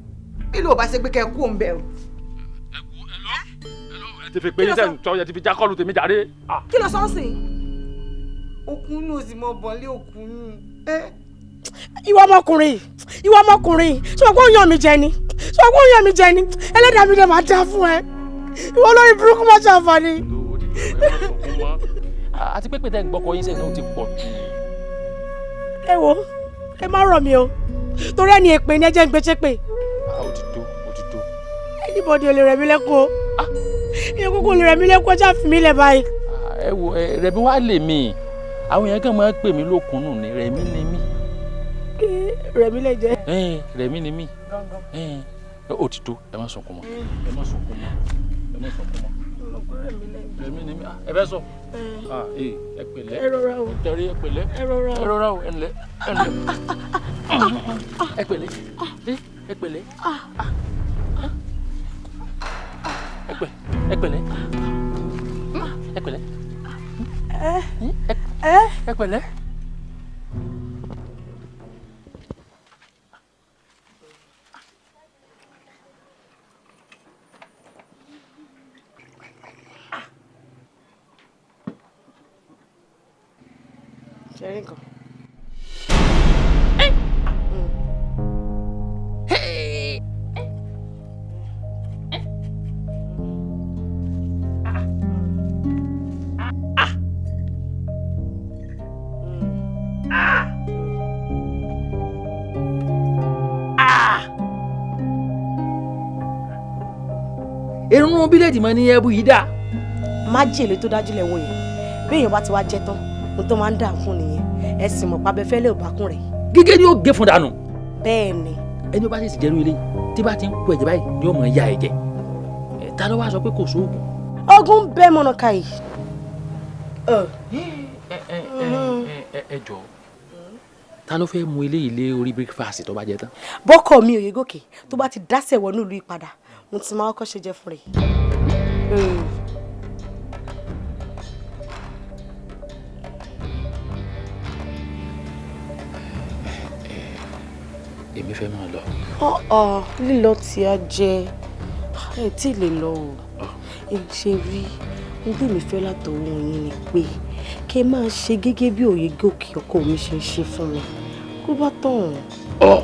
bí ló bá ṣe pé kẹ́ ẹ kú òun bẹ̀ o. Ẹ ti fi pé yín sẹ́yìn tọ́ ẹ ti fi já kọ́ọ̀lù tèmi jàre. Kí ló sọ ń sìn? Òkun nù sí mọ bọ̀lé òkun nù. Ìwọ ọmọkùnrin ìwọ ọmọkùnrin ṣé o kò yàn mí jẹ ni ṣé o kò yàn mí jẹ ni ẹlẹ́dàá mi dẹ̀ máa dá fún ẹ ìwọ olórí burúkú má ṣàǹfààní. Àti pé pé tẹ́ ń gbọ́kọ yín sẹ́yìn náà ti pọ̀ jù. Ẹ wo ẹ má rọ̀ mí o torí ẹni èpè ni ẹ jẹ́ ń gbé ṣépè. Ó ti tó ó ti tó. Anybody ò lè rẹ̀ mí lẹ́kún o ìyẹn kúkú lè rẹ̀ mí lẹ́kún ọjà fún mi lẹ̀ báyìí. Ẹ wo Rẹ̀mí wá lè mí àwọn èèyàn kan máa ń pè mí lókunnù ni Rẹ̀mí ni mí. Kí Rẹ̀mí lè jẹ́. Rẹ̀mí ni mí ó ti tó ẹ má sunkún mọ́ ẹ má sunkún mọ́ ẹ má sunkún mọ́. Rẹ̀mí ni mí ẹ fẹ́ sọ ẹ pẹ̀lẹ́ ẹ rọra o tẹrí ẹ pẹ̀lẹ́ ẹ rọra o ẹ rọra o ẹ ǹlẹ́ ẹ ǹlẹ́ ẹ pẹ̀lẹ́ ẹ pẹ̀lẹ́ ẹ pẹ̀lẹ́ ẹ pẹ̀lẹ́ ẹ pẹ̀lẹ́. Ṣẹ́rí nǹkan. Irun bíléèdì mọ ní ẹbú yìí dà. Májèlé tó dájú lẹ́wọ̀ yẹn bí èèyàn bá ti wá jẹ tán ohun tó máa ń dà fún nìyẹn ẹ sì mọ̀ pabẹ́fẹ́lẹ́ ò bá kún rẹ̀. Gígé ni ó gé fún dànù. Bẹ́ẹ̀ ni. Ẹni ó bá sì jẹ́rú ilé tí bá ti ń kó ẹ̀jẹ̀ báyìí ni ó mọ̀ ń ya ẹ̀jẹ̀ ta ló wá sọ pé kò sóògùn. Ogun bẹ́ẹ̀ mọ̀nà ká yìí. Ẹ jọ ta ló fẹ́ mu eléyìí lé orí breakfast tó bá jẹ tán. Bọ́kọ̀ mi òye gòkè tó bá ti dásẹ̀ wọnú ìlú ìpadà mo ti máa kọ́ ṣe jẹ fún rẹ̀. Èmi fẹ́ máa lọ. Ọ̀ọ́ lílọ tí a jẹ ẹ tí lè lọ o ẹ ṣe rí n bí mi fẹ́ látọwọ́ yín ni pé kẹ́ máa ṣe gẹ́gẹ́ bí òye gòkè ọkọ mi ṣe ń ṣe fún mi Ló bá tàn. Ọ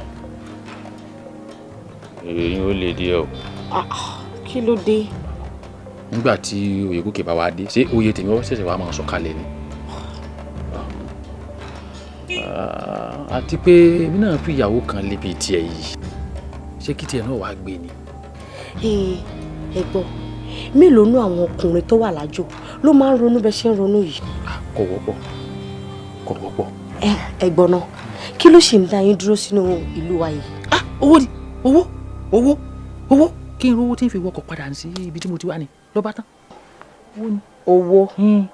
èyí ò lè díẹ̀ o. Kí ló dé? Nígbà tí Oyègòkè bá wa dé, ṣé oyè tèmi wọ́n ṣẹ̀ṣẹ̀ wá máa sọ̀kalẹ̀ ni? Àti pé èmi náà fi ìyàwó kan lébi tiẹ̀ yìí, ṣé kí tiẹ̀ náà wàá gbé ni? Ẹ gbọ́, mélòó nú àwọn ọkùnrin tó wà lájò ló máa ń ronú bẹ́ẹ̀ ṣe ń ronú yìí? Kò wọ́pọ̀, kò wọ́pọ̀. Ẹ gbọ́ náà, kí ló ṣì ń dá yín dúró sínú ìlú wa yìí? Owó ni, owó, owó, owó. Kí n rówó tí n fi wọkọ̀ padà sí ibi tí mo ti wá ni ló bá tán. Owó. Yẹn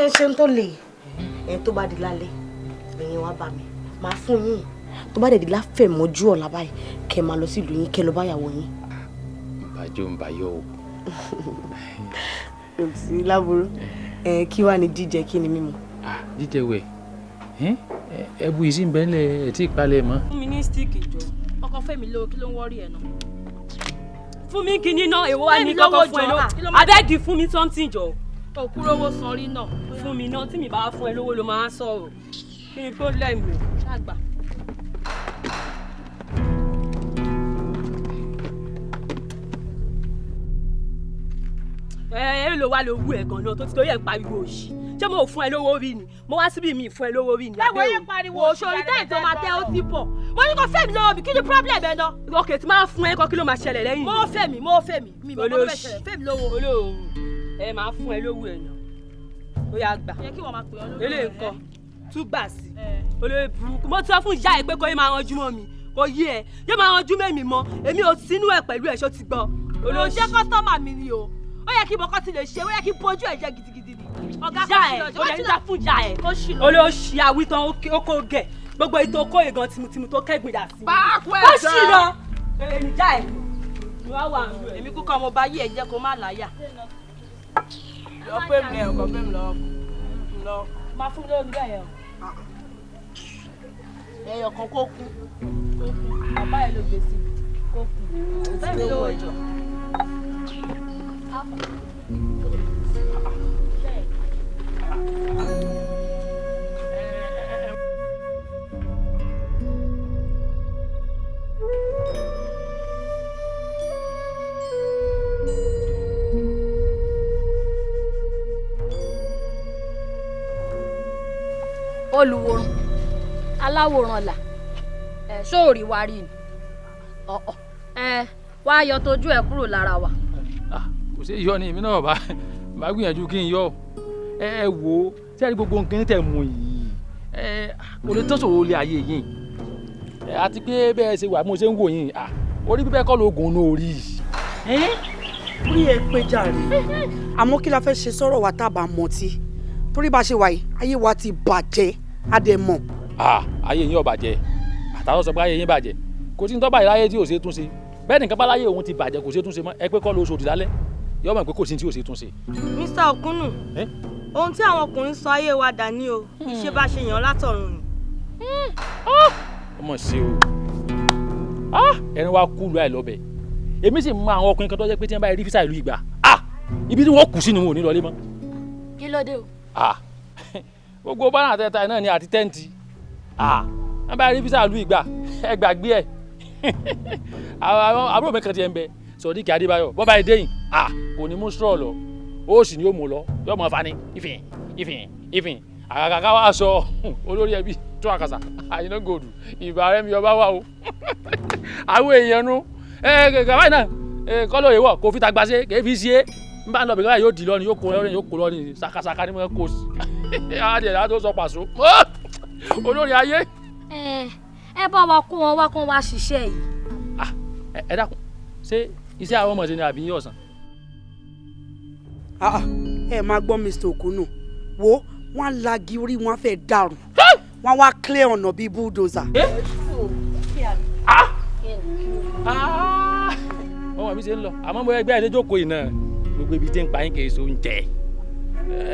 ṣe ń tó lè ẹ tó bá di lálẹ́ ẹ̀yin wá bá mi, màá fún yín. Tó bá dẹ̀ di láfẹ̀mọ́jú ọ̀la báyìí, kẹ́ máa lọ sílùú yín, kẹ́ lọ báyàwó yín. Ìbàjẹ́ ò ń bàyọ̀ o. Kò sí láburú. Kí wàá ní jíjẹ, kí ni mímu? Jíjẹ wẹ̀, ẹbu yìí sì ń bẹ́ńlẹ̀ ẹ̀ tí ì palẹ̀ mọ́. Fún mi ní stíìkì jọ. Ọkọ Fẹ́mi lówó, kí ló ń wọ́rí ẹ̀ náà? Fún mi kinní náà, èwo wá ní kọ́kọ́ fún ẹ lówó? Abẹ́ẹ̀gì fún mi something jọ. Òkúrówó san rí náà. Fún mi náà, tí mi bá fún ẹ lówó ló máa ń sọ̀rọ̀. Kí ni problem rẹ̀? Ṣáàgbà. Ẹ ló wá lówó ẹ̀ gan-an tó ti torí ẹ̀ ń pariwo òṣì. Ṣé mo fún ẹ lówó rí ni? Mo wá síbí mi fún ẹ lówó rí ni. Ẹ wo yín pariwo òṣòrí táyì tó máa tẹ ó ti bọ̀. Mo ní kó fẹ́ mi lọ́wọ́ mi, kí ni problem ẹ náà? Ok, tí máa fún ẹ kọ́ kí ló máa ṣẹlẹ̀ lẹ́yìn? Mo fẹ́ mi, mo fẹ́ mi, mi mọ̀ kó fẹ́ ṣẹlẹ̀, fẹ́ mi lówó. Olóòrùn, ẹ máa fún ẹ lówó ẹ̀ náà. Ó yá gbà. Yẹ kí wọ́n máa pè ọ́ lówó. Eléyìí nǹkan, tún gbà sí. Olóyè burúkú, mo ti sọ fún ìyá ẹ pé kó yé máa ranjú mọ́ mi, kò yé ẹ, yé máa ranjú mẹ́mi mọ́, èmi ò sínú ẹ̀ pẹ̀lú ẹ̀ ṣó ti gbọ́. Olóò jẹ́ kọ́sítọ́mà mi ni o. Ó yẹ kí bọ́kọ́ ti lè ṣe, ó yẹ kí bójú ẹ̀ jẹ́ gidigidi ni. Ọ̀gá kò sí lọ, ó lè ń dá fún ìyá ẹ̀. Olóòṣì àwítán ó kó gẹ̀. Gbogbo ètò okó ìgan tìmùtìmù tó kẹ́gbìn dà sí. Báàkú ẹ̀ jẹ́. Ó sì lọ. Èmi já ẹ̀. Èmi kúkọ́ mo bá yí ẹ̀ jẹ́ kó má láyà. Lọ pé mi ẹ̀ ọkọ̀ pé mi lọ. Máa fún mi lórí bẹ́ẹ̀ yẹn o. Ẹyọ kan kó kú. Kó kú. Bàbá ẹ̀ ló gbé sí mi. Kó kú. Bẹ́ẹ̀ mi lówó ìjọ. Olùwòran aláwòrán là ẹ sóòrì wa rí ni ọ̀ọ̀ ẹ wá yọ tójú ẹ kúrò lára wa. Kò sí yọ ni èmi náà bá gbìyànjú kí n yọ ẹ wò ó tí a rí gbogbo nǹkan tẹ̀ mú yìí ẹ kò lè tán sòrò ilé ayé yìí àti pé bẹ́ẹ̀ ṣe wà mo ṣe ń wò yín orí bíbẹ́ kọ́ lóògùn inú orí. Orí ẹ pé jàre, àmọ́ kí la fẹ́ ṣe sọ̀rọ̀ wa tá a bá mọtí, torí bá ṣe wà yìí ayé wa ti bàjẹ́ á dẹ̀ mọ̀. Ayé yín ò bàjẹ́, àtàwọn sọ pé ayé yín bàjẹ́, kò sí ní tọ́ba ìláyé tí ò ṣe tún ṣe, bẹ́ẹ̀ nìkan bá láyé òun ti bàjẹ́ kò ṣe tún ṣe mọ́, ẹ pé kọ́ lóṣù òdì lálẹ́ yọ mọ̀ pé kò sí tí ò ṣe tún ṣe. Mr. Okunu, ohun tí àwọn ọkùnrin sọ ayé wa dà ní o, kì í ṣe bá ṣe yàn látọ̀run ni. Ó mọ̀ sí o, ẹni wa kú lu àìlọ́bẹ̀, èmi sì mọ àwọn ọkùnrin kan tó jẹ́ pé tí wọ́n bá rí físà ìlú ìgbà ibi tí wọ́n kù sí ni wọn ò ní lọlé mọ́. Kí ló dé o? Gbogbo bánà tẹ́ta náà ni àti tẹ́ǹtì, wọ́n bá rí físà ìlú ìgbà ẹ gbàgbé ẹ̀. Àbúrò mi kan ti ẹ̀ ń bẹ Sọ̀díkì Adébáyọ̀, bọ́ bá yìí déyìn kò ní mú straw lọ, ó sì ní ó mú lọ, yóò mọ fani ìfìn ìfìn ìfìn àgàgà wa sọ olórí ẹbí tó àkàsà àyìnà gòdù ìbà rẹ mi ọba wà o. Àwọn èèyàn nu gàbáyìí náà kọ́lọ́ ìwọ̀ kò fi tagba ṣe kò fi ṣe é n bá ń lọ bìkan yóò di lọ́ni yóò kó lọ́ni yóò kó lọ́ni sakasaka ni mo kó sí adìẹ láti tó sọ pàṣọ olórí ayé. Ẹ bá wa kó wọn wá kó wọn wá ṣiṣẹ́ yìí. Ẹ dákun, ṣé iṣẹ́ àwọn ọmọ ṣe ni àbí yín ọ̀sán? Ẹ máa gbọ́ Mr. Okunu, wo wọ́n á lagi orí wọn fẹ́ dàrú, wọ́n wá clear ọ̀nà bíi bulldozer. Ọmọ mi ṣe ń lọ, àmọ́ mo ẹgbẹ́ ẹ̀ jókòó yìí náà, gbogbo ibi tí ń pa yín kì í so oúnjẹ.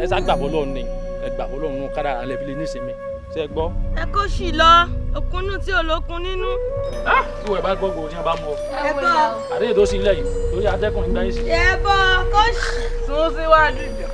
Ẹ sá gbàgbọ́ lọ́run ni, ẹ gbàgbọ́ lọ́run kádàrá lẹ́bi lè nísinmi. Ṣé ẹ gbọ́? Ẹ kó sì lọ, Okunu tí olókun nínú. Tí wọ́n bá gbọ́ gbòòrò tí wọ́n bá mú ọ. Ẹ bọ́. Àdéhùn tó sí ilẹ̀ yìí lórí atẹ́kùn nígbà yìí sí. Ẹ bọ́ kó sì. Sún síwájú jọ.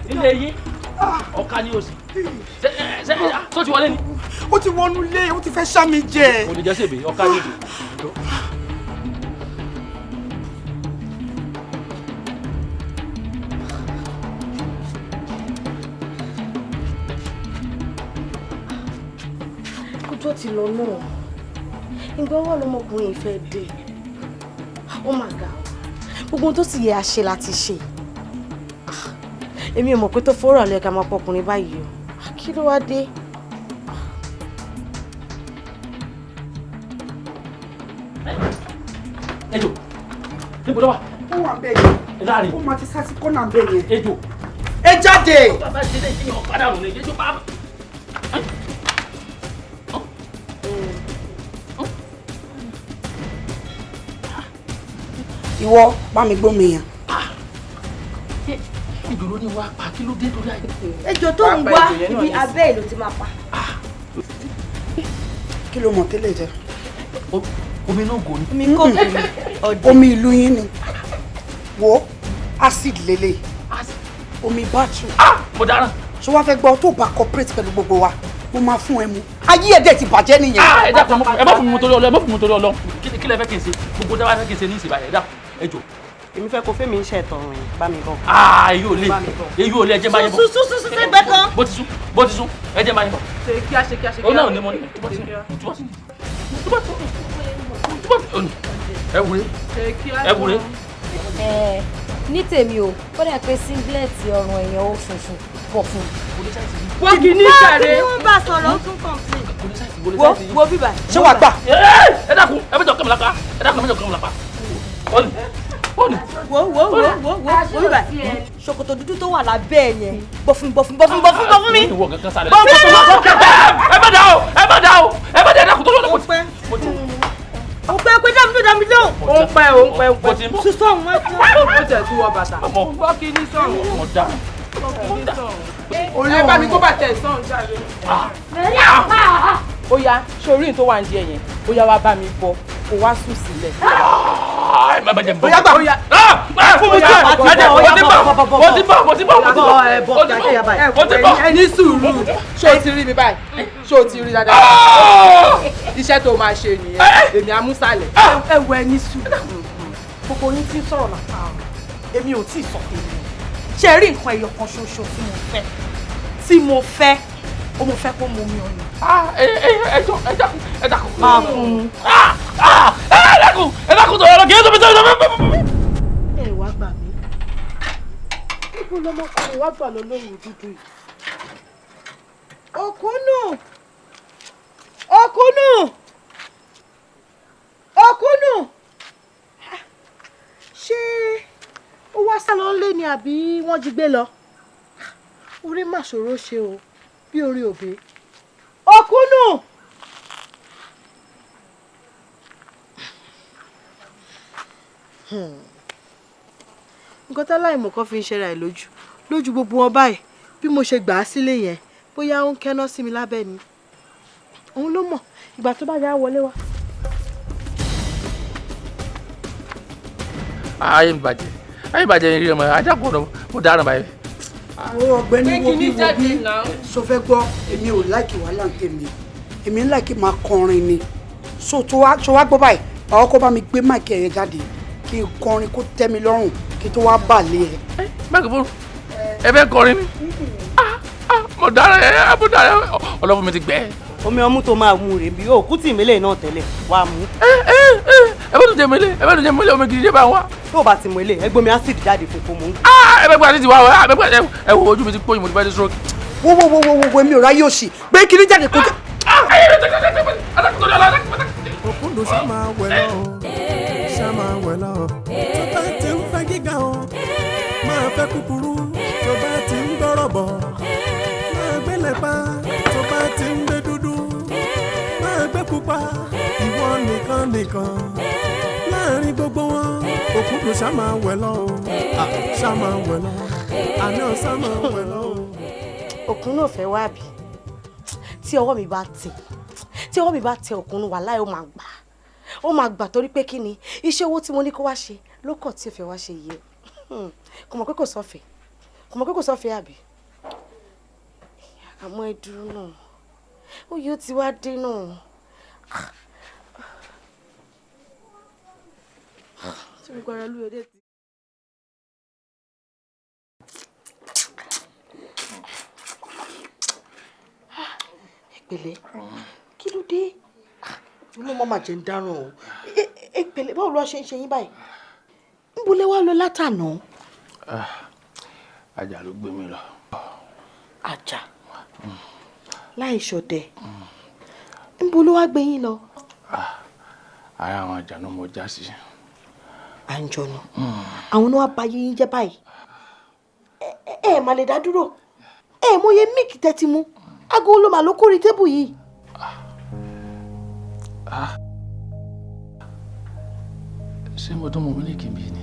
Nílé yín ọ̀ka ni o sì. Ṣé tó ti wọlé ni. Ó ti wọnú ilé, ó ti fẹ́ ṣá mi jẹ. Kò ní jẹ́ sèbè, ọ̀ka ni o sì. Ọjọ́ ti lọ náà, ìgbà wà lọmọkùnrin ìfẹ́ dé. Ó mà ga ọ, gbogbo ohun tó sì yẹ àṣe láti ṣe. Èmi ò mọ̀ pé tó fọ́rọ̀ lẹ́ka ká máa pọkùnrin báyìí o. Kí ló wá dé? Ejò, níbo ló wà? Ó wà bẹ́ẹ̀ yẹn. Láàrin. Ó máa ti sá sí kọ́nà bẹ́ẹ̀ yẹn. Ejò. Ẹ jáde. Bàbá ṣe lè ṣe ọ̀padà rùn ní ejò bá. Ìwọ bá mi gbómi yẹn. Ejò ló ní wá pa, kí ló dé torí àyè. Ejò tó ń wá ibi abẹ́ ìlú ti máa pa. Kí ló mọ̀ tẹ́lẹ̀ jẹ? Omi náà gò ní. Omi kò gò ní. Omi ìlú yín ni. Wo acid lele. Omi battery. Mo dáràn. Ṣé wàá fẹ́ gbọ́ tó bá cooperate pẹ̀lú gbogbo wa? Mo máa fún ẹ mu. Ayé ẹ̀dẹ̀ ti bàjẹ́ nìyẹn. Ẹ dákun, ẹ má fún mi torí Ọlọ́run, ẹ má fún mi torí Ọlọ́run. Kí lẹ fẹ́ kí n ṣe? Gbogbo dáwà fẹ́ kí n ṣe ní ìsìn báyìí, ẹ dákun, ẹ jọ̀ọ́. Èmi fẹ́ kó fẹ́mi ń ṣe ẹ̀tọ̀rùn yìí, bá mi bọ̀. Èyí ò lè, èyí ò lè, ẹ jẹ́ bá yín bọ̀. Sún sún sún sẹ́gbẹ́ kan. Bó ti sún, bó ti sún, ẹ jẹ́ bá yín bọ̀. Ṣe kíá ṣe kíá ṣe kíá. Ó náà ní mo ní, túbọ̀ sí, túbọ̀ sí, túbọ̀ sí, túbọ̀ sí, ẹ wúre, ẹ wúre. Ẹ ní tèmi o, ó dà pé singlet ọrùn èèyàn ó funfun pọ̀ fún un. Wọ́n kì í ní ìjàre. Wọ́n kì í wọ́n bá sọ̀rọ̀ ó tún complain. Wo wo bíbà. Ṣé wàá gbà? Ẹ dákun, ẹ mẹ́jọ kẹ́mi lápá, ẹ dákun, ẹ mẹ́jọ kẹ́mi lápá. Ó ní. Wo wo wo wo wo wo bíbà. Ṣòkòtò dúdú tó wà lábẹ́ ẹ̀ yẹn bọ̀fún bọ̀fún bọ̀fún bọ̀fún bọ̀fún mi. Ìwọ kankan sáré. Ẹ má dá o, ẹ má dá o, ẹ má dá, ẹ dákun tó lọ́dọ̀. Ó pẹ́ pé dámi tó dámi lóhùn. Ó ń pẹ́ ó ń pẹ́ ó ń pẹ́. Sísọ òun wá sí. Ó tẹ̀ tú wọ bàtà. Gbọ́ kí ní sọ̀rọ̀. Mo dá. Ẹ bá mi kó bàtà ẹ̀ sọ̀rọ̀ jáde. Ó yá, ṣorí tó wà ní díẹ̀ yẹn, ó yá wá bá mi bọ̀, kó wá sùn sílẹ̀. Ó yá gbà. Fún mi jẹ́ mo ti bọ̀, mo ti bọ̀, mo ti bọ̀, mo ti bọ̀, mo ti bọ̀. Ẹ ní sùúrù, ṣé o ti rí mi báyìí? Ṣé o ti rí dáadáa? Iṣẹ́ tó máa ṣe nìyẹn, èmi amúsàlẹ̀. Ẹ wo ẹ ní sùúrù. Gbogbo yín ti ń sọ̀rọ̀ látàárọ̀, èmi ò tí ì sọ tèmi. Ṣé rí nǹkan ẹyọ kan ṣoṣo tí mo fẹ́? Tí mo fẹ́, ó mo fẹ́ kó mu omi ọyàn. Ẹ jọ̀ọ́, ẹ dákun, ẹ dákun. Máa fún un. Ẹ dákun, ẹ dákun tọ̀rọ̀ lọ, kì í tóbi tóbi tóbi. Ẹ wá gbà mí. Níbo lọmọkùnrin wá gbà lọ lóhùn dúdú yìí? Òkúnnù! Òkúnnù! Òkúnnù! Ṣé ó wá sá lọ lé ni àbí wọ́n jí gbé lọ? Orí mà ṣòro ṣe o, bí orí òbí. Òkúnnù! Nǹkan táláìmọ̀ kan fi ń ṣera ẹ̀ lójú lójú gbogbo wọn báyìí, bí mo ṣe gbà á sílé yẹn, bóyá ó ń kẹ́ná sí mi lábẹ́ ni. Òun ló mọ̀, ìgbà tó bá yá wọlé wá. Ayé mi bàjẹ́, ayé mi bàjẹ́ rí ọmọ ajá kò rọ, mo dáràn báyìí. Àwọn ọ̀gbẹ́ni wo bí wo bí sọ fẹ́ gbọ́, èmi ò láìkì wàhálà ń tèmi, èmi ń láìkì máa kọrin ni. So tó wá gbọ́ báyìí, báwo kó bá mi gbé máìkì ẹ̀yẹ jáde kí n kọrin kó tẹ́ mi lọ́rùn kí tó wá bà lé ẹ. Máìkì fún ẹ fẹ́ kọrin ni, mo dáràn ẹ, mo dáràn, ọlọ́fun mi ti gbẹ. Omi ọmú tó máa mu rèé bí òkú tì mí lè náà tẹ́lẹ̀ wá mú. Ẹ bá tún jẹ mi lé, ẹ bá tún jẹ mi lé, omi gidi dé bá wá. Tó o bá ti mú ilé, ẹ gbómi acid jáde fún kó mú. Ẹ bẹ gbé acid wá o, ẹ bẹ gbé, ẹ wo ojú mi ti pọ́yìn, mo ti bá dé stroke. Wo wo wo wo wo èmi ò ráyè òṣì, gbé kiri jáde kó jẹ. Òkúndùn ṣá máa wẹ̀ lọ, ṣá máa wẹ̀ lọ. Tó bá ti ń fẹ́ gíga o, máa fẹ́ kúkúrú. Tó bá ti ń gbọ́rọ̀ bọ̀, máa gbélé pa. Tó bá ti ń gbé dúdú, máa gbé pupa. Ìwọ nìkan nìkan láàrin gbogbo wọn. Òkúndùn ṣá máa wẹ̀ lọ, ṣá máa wẹ̀ lọ. Àná ṣá máa wẹ̀ lọ. Òkun náà fẹ́ wá bí tí ọwọ́ mi bá tẹ̀, tí ọwọ́ mi bá tẹ Òkun wàláhì ó máa gbà, ó máa gbà torí pé kí ni iṣẹ́ owó tí mo ní kó wá ṣe ló kọ̀ tí ò fẹ́ wá ṣe yìí o. Kò mọ̀ pé kò sọ́fẹ̀ẹ́, Kò mọ̀ pé kò sọ́fẹ̀ẹ́ àbí? Àmọ́ ẹ dúró náà, ó yóò ti wá dé náà. Tí gbogbo ara lóye dé ti. Ẹ pẹ̀lẹ́, kí ló dé? Inú mọ́ màá jẹ́ ń dáràn o. Ẹ pẹ̀lẹ́, báwo ló ṣe ń ṣe yín báyìí? Níbo lẹ wá lọ látàná? Àjà ló gbé mi lọ. Àjà? Láì ṣọdẹ. Níbo ló wá gbé yín lọ? Ara àwọn àjànú mo já sí. Àǹjọ̀nú? Àwọn náà wá bà ayé yín jẹ́ báyìí. Ẹ má lè dá dúró. Ẹ mọye míìkì tẹ́tí mú. Aago ló mà ló kórè tébù yìí. Ṣé mo tún mu mílíkì bí ni?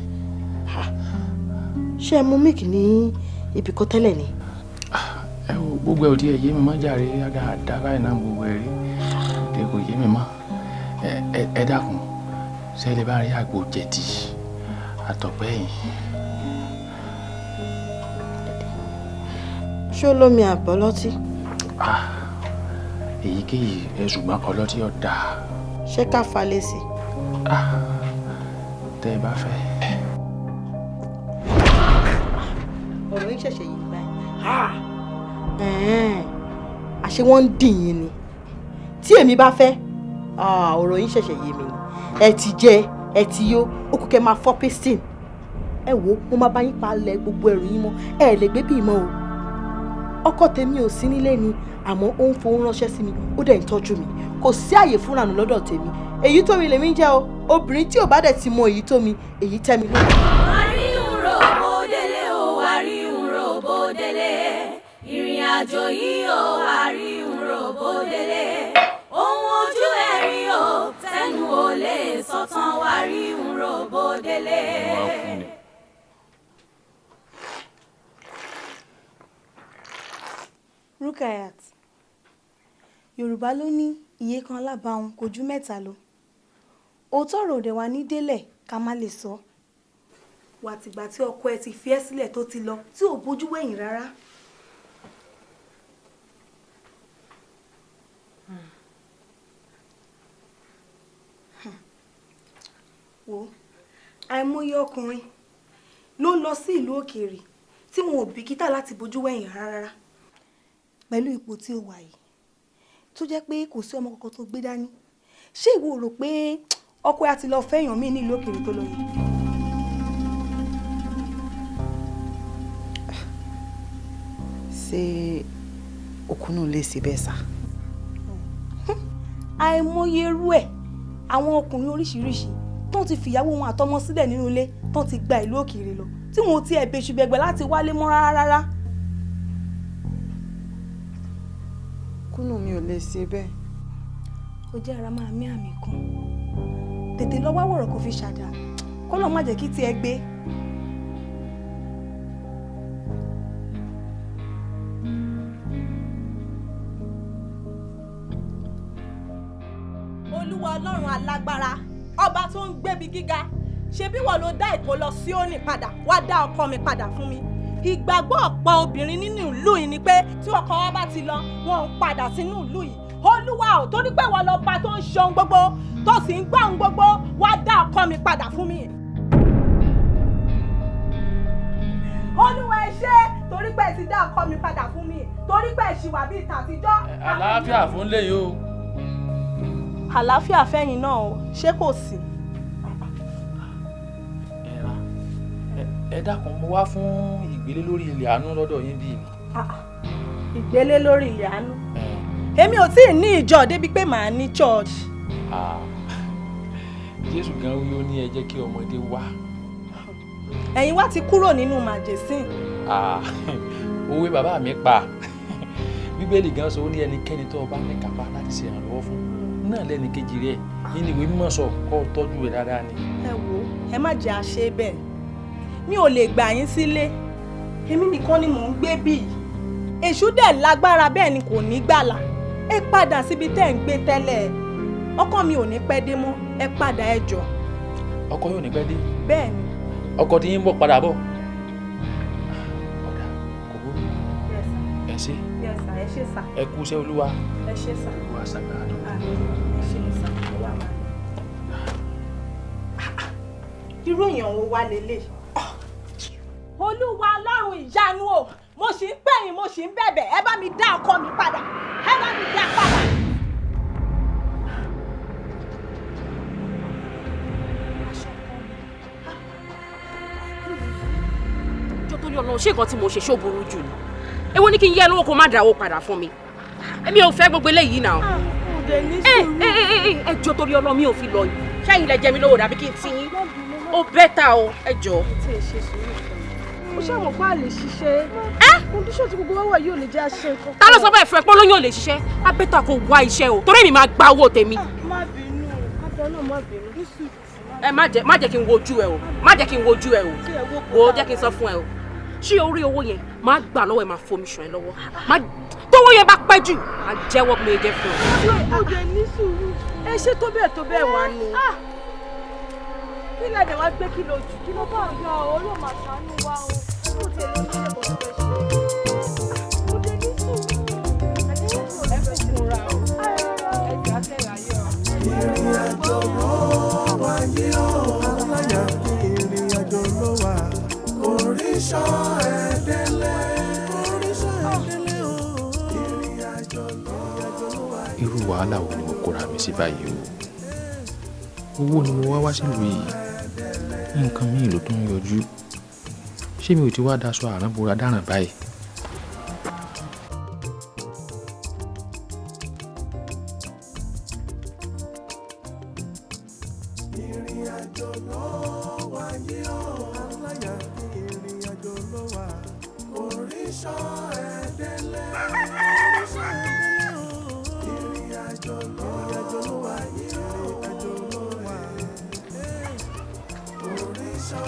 Ṣé ẹ mu mílíkì ní ibì kan tẹ́lẹ̀ ni? Ẹ wo gbogbo ẹ ò tiẹ̀ yé mi mọ́ jàre, dáadáa báyìí náà gbogbo ẹ rí. Ẹ kò yé mi mọ́. Ẹ dákun, ṣé ẹ lè bá rí àgbo jẹ̀dí àtọ̀pẹ́ yìí? Ṣé ó lómi àbọ̀ lọ́tí? Èyíkéyìí ẹ, ṣùgbọ́n ọlọ́tí ọ̀dà. Ṣé ká falẹ̀ sí? Tẹ́ ẹ bá fẹ́. Ọ̀rọ̀ yín ṣẹ̀ṣẹ̀ yìí báyìí. Àṣé wọ́n ń dì yín ni. Tí èmi bá fẹ́, ọ̀rọ̀ yín ṣẹ̀ṣẹ̀ yé mi ni. Ẹ ti jẹ, ẹ ti yó, ó kù kẹ́ máa fọ́ piston. Ẹ wo, mo máa bá yín palẹ̀ gbogbo ẹrù yín mọ́. Ẹ lè gbé bí mọ́ o. Ọkọ tèmi ò sí nílé ni, àmọ́ ó ń fowó ránṣẹ́ sí mi, ó dẹ̀ ń tọ́jú mi. Kò sí àyè fúnranù lọ́dọ̀ tèmi. Èyí tó mi lèmi ń jẹ́ o. Obìnrin tí ò bá dẹ̀ ti mọ èyí tó mi, èyí tẹ́ mi lóhùn. Àríhùnrò bódélé o, àríhùnrò bódélé. Ìrìn àjò yìí o, àríhùnrò bódélé. Ohun ojú ẹ̀ rí o, tẹnu ò lè sọ tán, àríhùnrò bódélé. Rukayat, Yorùbá ló ní iye kan alábàáhùn kò ju mẹ́ta lọ. Òótọ́ ọ̀rọ̀ òde wa ní délẹ̀ ká má lè sọ. Wà tìgbà tí ọkọ ẹ ti fi ẹ́ sílẹ̀ tó ti lọ tí ò bójú wẹ̀yìn rárá. Wo, àìmọye ọkùnrin ló ń lọ sí ìlú òkèèrè tí wọn ò bìkítà láti bójú wẹ̀yìn rárá. Pẹ̀lú ipò tí ó wà yìí tó jẹ́ pé kò sí ọmọ kankan tó gbé dání, ṣé ìwọ rò pé ọkọ ẹ á ti lọ fẹ́yàn míì nílùú òkèèrè tó lọ yìí? Ṣé òkúnnù lè ṣe bẹ́ẹ̀ sá? Àìmọye irú ẹ̀ àwọn ọkùnrin oríṣiríṣi tó ti fìyàwó wọn àtọmọ sílẹ̀ nínú ilé tó ti gba ìlú òkèèrè lọ tí wọn ò tiẹ̀ bẹ̀ṣù bẹ̀gbẹ̀ láti wálé mọ́ rárá rárá. Kúnnù mi ò lè ṣe bẹ́ẹ̀. Ó jẹ́ ara máa mí àmì kan, tètè lọ wá wọ̀rọ̀ kó fi ṣàdá, kó lọ́ọ́ má jẹ́ kí tiẹ̀ gbé. Olúwa Ọlọ́run alágbára, ọba tó ń gbébi gíga, ṣebí wọ́n ló dá ìkó lọ Síónì padà, wá dá ọkọ mi padà fún mi. Ìgbàgbọ́ ọ̀pọ̀ obìnrin nínú ìlú yìí ni pé tí ọkọ wọn bá ti lọ, wọn ò padà sínú ìlú yìí. Olúwa ò, torí pé wọ́n lọ́ba tó ń ṣe ohun gbogbo, tó sì ń gbọ́ ohun gbogbo, wá dá ọkọ mi padà fún mi. Olúwa ẹ ṣé, torí pé ẹ ti dá ọkọ mi padà fún mi, torí pé ẹ ṣì wà bíi tàtijọ́. Àlàáfíà fún lè yìí o. Àlàáfíà fẹ́yìn náà o, ṣé kò sí? Ẹ dákun, mo wá fún ìgbélé lórí ilẹ̀ àánú lọ́dọ̀ yín bí mi. Ìgbélé lórí ilẹ̀ àánú? Èmi ò tí ì ní ìjọ débi pé màá ní church. Jésù gan wí ó ní ẹ jẹ́ kí ọmọdé wá. Ẹ̀yin wá ti kúrò nínú màjèsín. Òwe bàbá mi pa. Bíbélì gan sọ ó ní ẹnikẹ́ni tó o bá ní kápá láti ṣe ìrànlọ́wọ́ fún náà lẹ́ni kejì rẹ̀ nínú ìwé mímọ́ sọ kó o tọ́jú rẹ̀ dáadáa ni. Ẹ wo, ẹ má jẹ́ àṣẹ bẹ́ẹ̀. Mi ò lè gbà yín sílé, èmi nìkan ni mò ń gbé bí yìí. Èṣù dẹ̀ lágbára bẹ́ẹ̀ ni kò ní gbàlà. Ẹ padà síbi tẹ́ ń gbé tẹ́lẹ̀. Ọkọ mi ò ní pẹ́ dé mọ́, ẹ padà ẹ jọ̀ọ́. Ọkọ yóò ní pẹ́ dé? Bẹ́ẹ̀ ni. Ọkọ tí yín ń bọ̀ padà bọ̀. Ẹ ṣé. Yes sir, ẹ ṣé sir. Ẹ kú iṣẹ́ Olúwa. Ẹ ṣé sir. Olúwa ṣàgbára dọ̀. Àmín. Ẹ ṣé sir. Olúwa máa. Irú èèyàn wo wá lélẹ̀? Olúwa Ọlọ́run ìyanu o, mo sì ń pè yín, mo sì ń bẹ̀bẹ̀, ẹ bá mi dá ọkọ mi padà, ẹ bá mi dá padà. Jọ̀ọ́ torí Ọlọ́run, ṣé nǹkan tí mo ṣe ṣó burú jù ni? Èwo ni kí n yẹ lówó kó má dáwó padà fún mi? Èmi ò fẹ́ gbogbo eléyìí náà. Ẹ jọ̀ọ́ torí Ọlọ́run, mi ò fi lọ yìí. Ṣẹ́yìn lẹ jẹ mi lówó dàbí kí n ti yín? Ó bẹ́tà o, ẹ jọ̀ọ́. Ó ṣàmọ̀ pé a lè ṣiṣẹ́. Kọ́ndíṣọ̀n tí gbogbo wa wà yóò lè jẹ́ àṣẹ nǹkan. Ta ló sọ bẹ́ẹ̀ fún ẹ pé olóyún ò lè ṣiṣẹ́? Á bẹ́tà kó wá iṣẹ́ o, torí èmi máa gba owó tèmi. Má bínú, àtẹ náà má bínú, ní sùúrù. Ẹ má jẹ́ kí n wojú ẹ o, má jẹ́ kí n wojú ẹ o. Wo jẹ́ kí n sọ fún ẹ o. Ṣé orí owó yẹn máa gbà lọ́wọ́ ẹ, máa fomi ṣàn ẹ lọ́wọ́. Tówó yẹn bá pẹ́ jù, máa jẹ́wọ́ pé jẹ́ fún ẹ. Ó dẹ̀ ní sùúrù. Ẹ ṣe tó bẹ́ẹ̀ wá ni. Kí lẹ́dẹ̀ wá gbé kí lo jù kí ló bá ọ̀gá o, Ọlọ́run máa ṣàánú wa o. Ó ti lè ní ẹ̀kọ́ tó fẹ́ ṣe. Ó dẹ̀ ní sùúrù. Ẹ fún ra o, ẹ jà tẹ̀lé ayé o. Ìrìn àjò ló wà yìí o, aláya ìrìn àjò ló wà. Oríṣọ́ ẹ̀dẹ́lẹ̀, oríṣọ́ ẹ̀dẹ́lẹ̀ o. Ìrìn àjò ló wà. Irú wàhálà wo ni mo kóra mi sí báyìí o? Owó ni mo wá wá sílùú yìí, nǹkan míì ló tún ń yọjú. Ṣé mi ò ti wá daṣọ àránbora dáràn báyìí? Ìrìn àjò ló wà yìí o, aláya ìrìn àjò ló wà. Oríṣọ́ ẹ̀dẹ́lẹ̀, oríṣọ́ ẹ̀dẹ́lẹ̀ o. Ìrìn àjò ló wà yìí o, ìrìn àjò ló wà. Oríṣọ́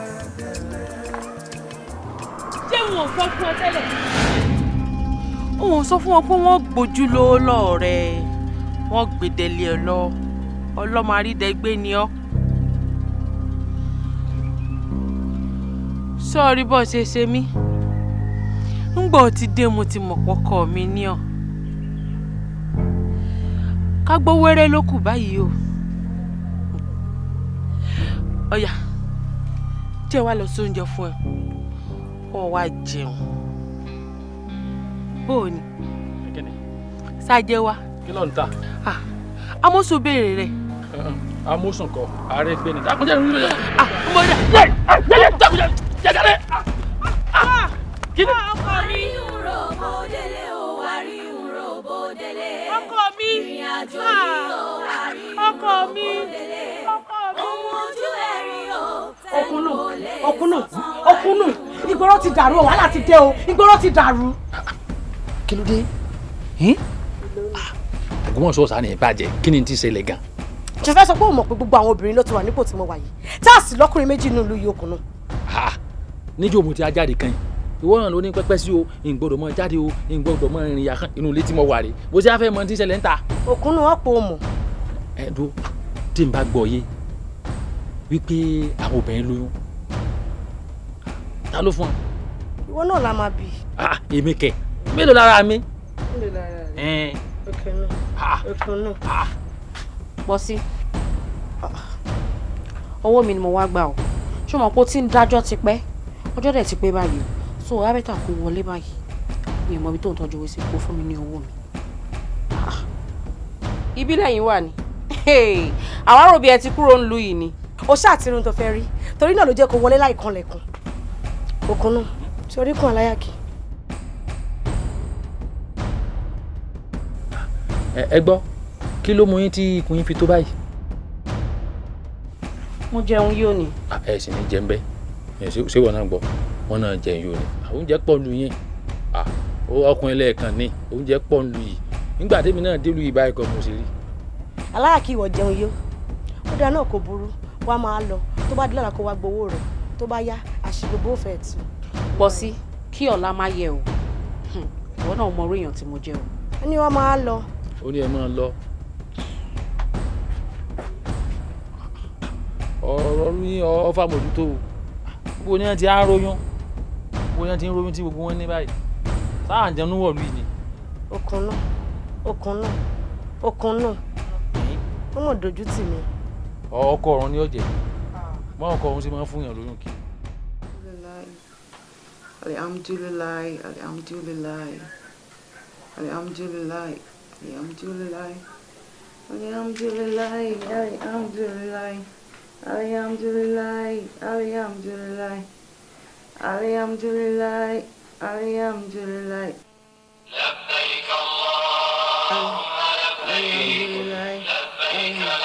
ẹ̀dẹ́lẹ̀. Ṣé wọn ò sọ fún ọ tẹ́lẹ̀? Òun sọ fún wọn pé wọ́n gbójú lówó lọ́ọ̀rẹ́, wọ́n gbèdélé ẹ lọ, ọlọ́mọ àrídẹ́gbé ni ọ́. Sọ́ọ̀rí bọ́ ṣe ṣe mí. Ńgbà ó ti dé mo ti mọ̀ pọ́kọ mi ní ọ. Ká gbọ́ wẹ́rẹ́ ló kù báyìí o. Ọ̀yà, jẹ́ wá lọ sóúnjẹ fún ẹ, kó o wá jẹun. Bó o ní? Ṣáájẹ́ wá. Kí ló ń ta? Amósùn béèrè rẹ̀. Amósùn kọ, ààrẹ gbé ni. Dákúnjẹ́ ìrìn rẹ̀. Mo dà. Dákúnjẹ́ jẹjẹrẹ. Kí ni? Ọkọ mi. Àríhùnrò bòdélé o, àríhùnrò bòdélé. Ọkọ mi. Ìrìn àjò yìí o, àríhùnrò bòdélé. Ohun ojú ẹ̀ rí o, Òkúnnù, Òkúnnù, Òkúnnù, ìgboro ti dàrú o, wàhálà ti dé o, ìgboro ti dàrú. Kí ló dé? Ògbómọ̀ṣọ́ ọ̀sán ni ìbàjẹ́, kí ni ti ṣẹlẹ̀ gan? Ṣe fẹ́ sọ pé o mọ̀ pé gbogbo àwọn obìnrin ló ti wà nípò tí mo wà yìí, tá a sì lọ́kùnrin méjì nínú ìlú yìí, Òkúnnù. Níjó mo ti ajáde kan yìí, ìwọ náà ló ní pẹ́pẹ́ sí o, ìgbọ́dọ̀ mọ jáde o, ìgbọ́dọ̀ mọ ìrìn yà kan inú ilé tí mo wà rè, bó ṣe á fẹ́ mọ tí ń ṣẹlẹ̀ ń ta. Òkúnnù ọ̀pọ̀ o mọ̀. Ẹ dúró, tí n bá gbọ́ yé wípé àwọn obìnrin lóyún, ta ló fún ọ? Ìwọ náà la máa bì. Èmi kẹ̀, mélòó lára mi? Mélòó lára rẹ? Òkúnnù, Òkúnnù. Bọ́sí, owó mi ni mo wá gbà o. Ṣé o mọ̀ pé ó ti ń dájọ́ tipẹ́? Ọjọ́ dẹ̀ ti pé báyìí o. So abẹ́tà kò wọlé báyìí. Mi ò mọ ibi tó ń tọ́jú owó sí, kó fún mi ní owó mi. Ibi lẹ́yìn wà ní. Àwa rò bí ẹ ti kúrò ń lu yìí ni. O ṣáà ti rún tó fẹ́ rí, torí náà ló jẹ́ kó wọlé láì kanlẹ̀kùn. Òkúnnù, sórí kùn aláyàkí. Ẹ gbọ́, kí ló mú yín tí ikùn yín fi tó báyìí? Mo jẹun yóò ní. Ẹ sì ní jẹun bẹ́ẹ̀, ṣé wọn náà gbọ́, wọn náà jẹun yóò ní. Oúnjẹ pọ̀ lu yín, ọkùnrin lẹ́ẹ̀kan ní oúnjẹ pọ̀ lu yìí. Nígbà tèmi náà dé lu yìí báyìí kan mo ṣe rí. Aláyàkí ìwọ jẹun yó, ó dáa náà kò burú, wàá máa lọ, tó bá dé lọ́la kó wá gbowó rẹ̀, tó bá yá àṣìgbogbo ò fẹ́ tù. Bọ́sí, kí ọ̀la má yẹ o, ìwọ náà mọ orí èèyàn tí mo jẹ o. Ó ní wàá máa lọ. Ó ní ẹ máa lọ. Ọ̀rọ̀ ní ọfà mójútó o, gbogbo ní wọn ti á róyún, gbogbo ní wọn ti ń róyún tí gbogbo wọn ní báyìí. Sáà ń jẹun wọ̀lú yìí ni. Okun náà, okun náà, okun náà. Wọ́n mọ̀ dojú tì mí. Ọkọ ọ̀run ni ó jẹ. Mọ́ ọkọ ọ̀run sì máa ń fún yàn lóyún kí. Alhamdulillah, alhamdulillah, alhamdulillah, alhamdulillah, alhamdulillah, alhamdulillah, alhamdulillah, alhamdulillah, alhamdulillah, alhamdulillah. لبيك اللهم لبيك لبيك لا